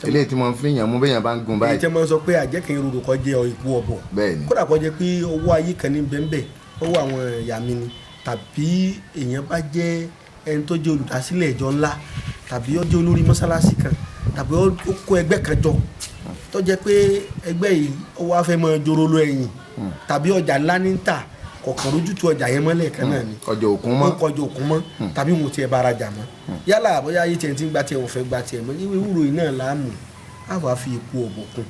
Eléyìí tí wọ́n fi yàn mú bẹ́yàn bá ń gun Èyí báyìí. tí wọ́n sọ pé àjẹkẹ́ ìrorò kọ́ jẹ́ èpo ọ̀bọ̀. Bẹ́ẹ̀ ni. Kódà kó jẹ́ pé ọwọ́ ayé kan ní bẹ́ńbẹ́ ọwọ́ àwọn ẹ̀yà mi ni, tàbí èèyàn bá jẹ́ ẹni tó jẹ́ olùdásílẹ̀ ìjọ ńlá, tàbí ó jẹ́ olórí mọ́sálásí kan, tàbí ó kó ẹgbẹ́ kan jọ tó jẹ́ pé ẹgbẹ́ yìí ó wá fẹ́ máa joro lọ ẹ̀yìn, tàbí ọjà ńlá ní ń tà, kọ̀ọ̀kan rójútu ọjà yẹn mọ́lẹ̀ kan náà ni. Ọjà òkun mọ́. Ó kọjá òkun mọ́, tàbí wọn ò tiẹ̀ bára jà mọ́, yálà bóyá ayé tiẹ̀ ti ń gba tiẹ̀, òun fẹ́ gba tiẹ̀ mọ́, ewé ewúro yìí náà láàmú á wàá fi èpo ọ̀bọ̀ kún.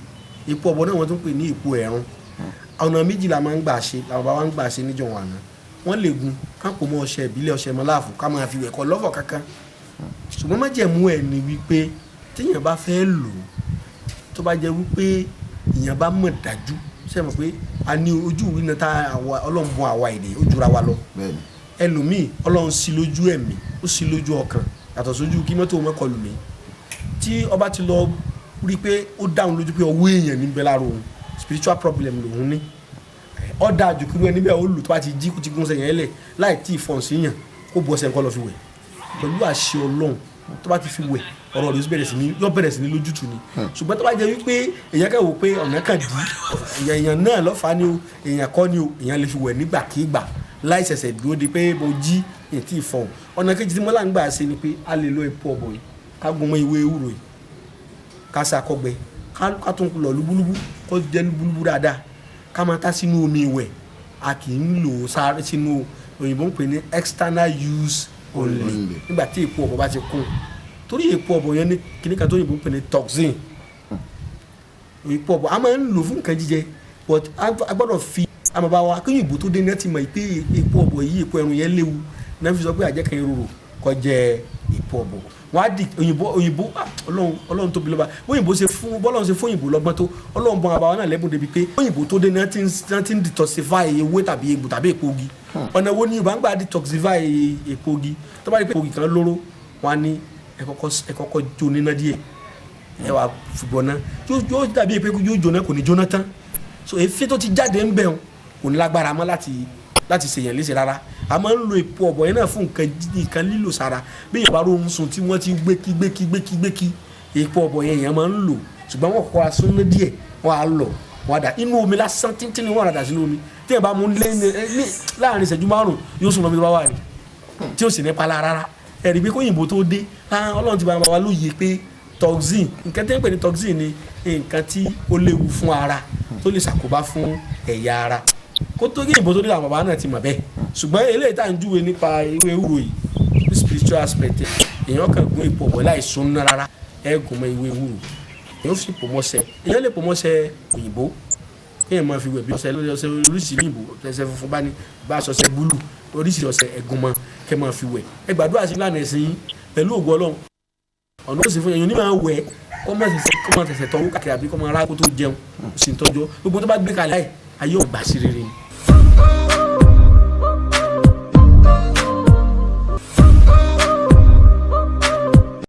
Èpo ọ̀bọ̀ náà wọ́n tún pè ní èpo ẹ̀rùn. Ọ̀nà méjì la máa ń gbà ṣe, làwọn bá wa ń gbà ṣe níjọ́ wọn àná. Wọ́n lè gun ká pò mọ́ ọṣẹ ìbílẹ̀, ọṣẹ mọ́láàfù, ká máa fi wẹ̀ kọ́ lọ́fọ̀ kankan. Ṣùgbọ́n májẹ̀mú ẹ̀ ni wípé téèyàn bá fẹ́ lò ó, tó bá jẹ́ wípé èèyàn bá mọ̀ dájú, ṣe mọ̀ pé a ní ojú ìwé náà tá àwa Ọlọ́run bùn àwa èdè ó jura wa lọ. Bẹ́ẹ̀ ni. Ẹlòmíì, Ọlọ́run sí lójú ẹ̀mí, ó sí lójú ọkàn, yàtọ̀ sójú kí mọ́tò mọ́kọlù mi. Tí ọba ti lọ rí pé ó dáhùn lójú pé ọwọ́ èèyàn níbẹ̀ lára òun, spiritual problem lòun ní, ó dáa jù kí ẹni bẹ́ẹ̀ ó lù tó bá ti jí, kó ti gún sẹ́yìn ẹlẹ̀ láì tí ì fọ̀n sí yàn, kó bu ọṣẹ nǹkan lọ fi wẹ̀ pẹ̀lú àṣẹ Ọlọ́run. Tó bá ti fi wẹ̀, ọ̀rọ̀ rẹ̀ yóò bẹ̀rẹ̀ sí ní lójútùú ni. Ṣùgbọ́n tó bá jẹ́ wípé èèyàn kàn wò pé ọ̀nà kan dì í, èèyàn náà lọ́fàá ni o, èèyàn kọ́ ni o, èèyàn lè fi wẹ̀ nígbàkigbà láì ṣẹ̀ṣẹ̀ dúró di pé mo jí èyí tí ì fọ̀hún. Ọ̀nà kejì tí mo là ń gbà ṣe ni pé a lè lo epo ọ̀bọ̀ yìí, ká gun mọ́ ewé ewúro yìí, ká sa kọgbẹ, ká tún lọ lúbúlúbú, kó jẹ́ lúbúlúbú dáadáa, ká máa ta sínú omi ìwẹ̀. A kì í lò ó sáré sínú, òyìnbó ń pè ní external use only. Only. Nígbà tí èpo ọ̀bọ̀ bá ti kún, torí èpo ọ̀bọ̀ yẹn ní kíní kan tó òyìnbó ń pè ní toxin. Èpo ọ̀bọ̀ a máa ń lò fún nǹkan jíjẹ, but a gbọ́dọ̀ fi àmọ́ bá wa kí òyìnbó tó dé ní ẹ ti mọ̀ pé èpo ọ̀bọ̀ yìí, èpo ẹ̀rùn yẹn léwu náà, fi sọ pé àjẹkẹ́ ìrorò kó jẹ èpo ọ̀bọ̀. Wọ́n á di òyìnbó, òyìnbó, ah, Ọlọ́run, Ọlọ́run tóbi lọ́ba. Òyìnbó ṣe fún bọ́lọ́run ṣe fún òyìnbó lọ́gbọ́n tó, Ọlọ́run bọ́n àbáwọn náà lẹ́bùn débi pé òyìnbó tó dé náà ti ń detoxify ewé tàbí egbò tàbí èpo igi. Ọ̀nà wo ni Yorùbá ń gbà detoxify èpo igi? Tó bá rí pé èpo igi kan lóró, wọ́n á ní ẹ kọ́kọ́ jó níná díẹ̀, ẹ wà fìbọn náà, yóò dàbí pé yóò jóná, kò ní jóná tán. So èéfín tó ti jáde ń bẹ̀ wọn kò ní lágbára mọ́ láti ṣèyàn léṣe rárá. A máa ń lo èpo ọ̀bọ̀ yẹn náà fún nǹkan lílò sára. Bí èèyàn bá róhun sùn tí wọ́n ti gbé kí gbé kí gbé kí gbé kí, èpo ọ̀bọ̀ yẹn èèyàn máa ń lò. Ṣùgbọ́n wọ́n kọ́ asúnná díẹ̀, wọ́n á lọ, wọ́n á dà inú omi lásán tíntín ni wọ́n á dà sínú omi. Tí èèyàn bá mú lé ní láàrin ìṣẹ́jú 5, yóò sùn lọ́mọdé bá wà ní tí ó sì ní pala rárá. Ẹ̀rí pé kóyìnbó tó dé, Ọlọ́run ti bá wa lóye pé toxin, nǹkan tí ń pè ní toxin ni nǹkan tí ó léwu fún ara, tó lè ṣàkóbá fún ẹ̀yà ara. Kó tó kí òyìnbó tó dé, àwọn bàbá náà ti mọ̀ bẹ́ẹ̀. Ṣùgbọ́n eléyìí tá à ń júwe nípa ewé ewúro yìí ní spiritual aspect, èèyàn kàn gún ipò ọ̀bọ̀ láì sún ná rárá, ẹ gùn mọ́ ewé ewúro, èèyàn sì pò mọ́ṣẹ, èèyàn lè pò mọ́ṣẹ òyìnbó, kéèyàn máa fi wẹ̀ bí ọṣẹ lórí ọṣẹ oríṣiríṣi òyìnbó, ọṣẹ funfun bá ní bá aṣọ ọṣẹ búlù, oríṣiríṣi ọṣẹ ẹ̀gún mọ́, kẹ́ máa fi wẹ̀. Ẹ gbàdúrà sí lánàá ẹ̀sìn yín pẹ̀lú ògo Ọlọ́run, ọ̀nà òsì fún èèyàn ní máa wẹ̀, kọ́ máa tẹ̀sẹ̀ tọ́wọ́ káàkiri àbí kọ́ máa rá kó tó jẹun, sì ń tọ́jú gbogbo tó bá gbé kalẹ̀ ayé ọ̀gbà sí rere ni.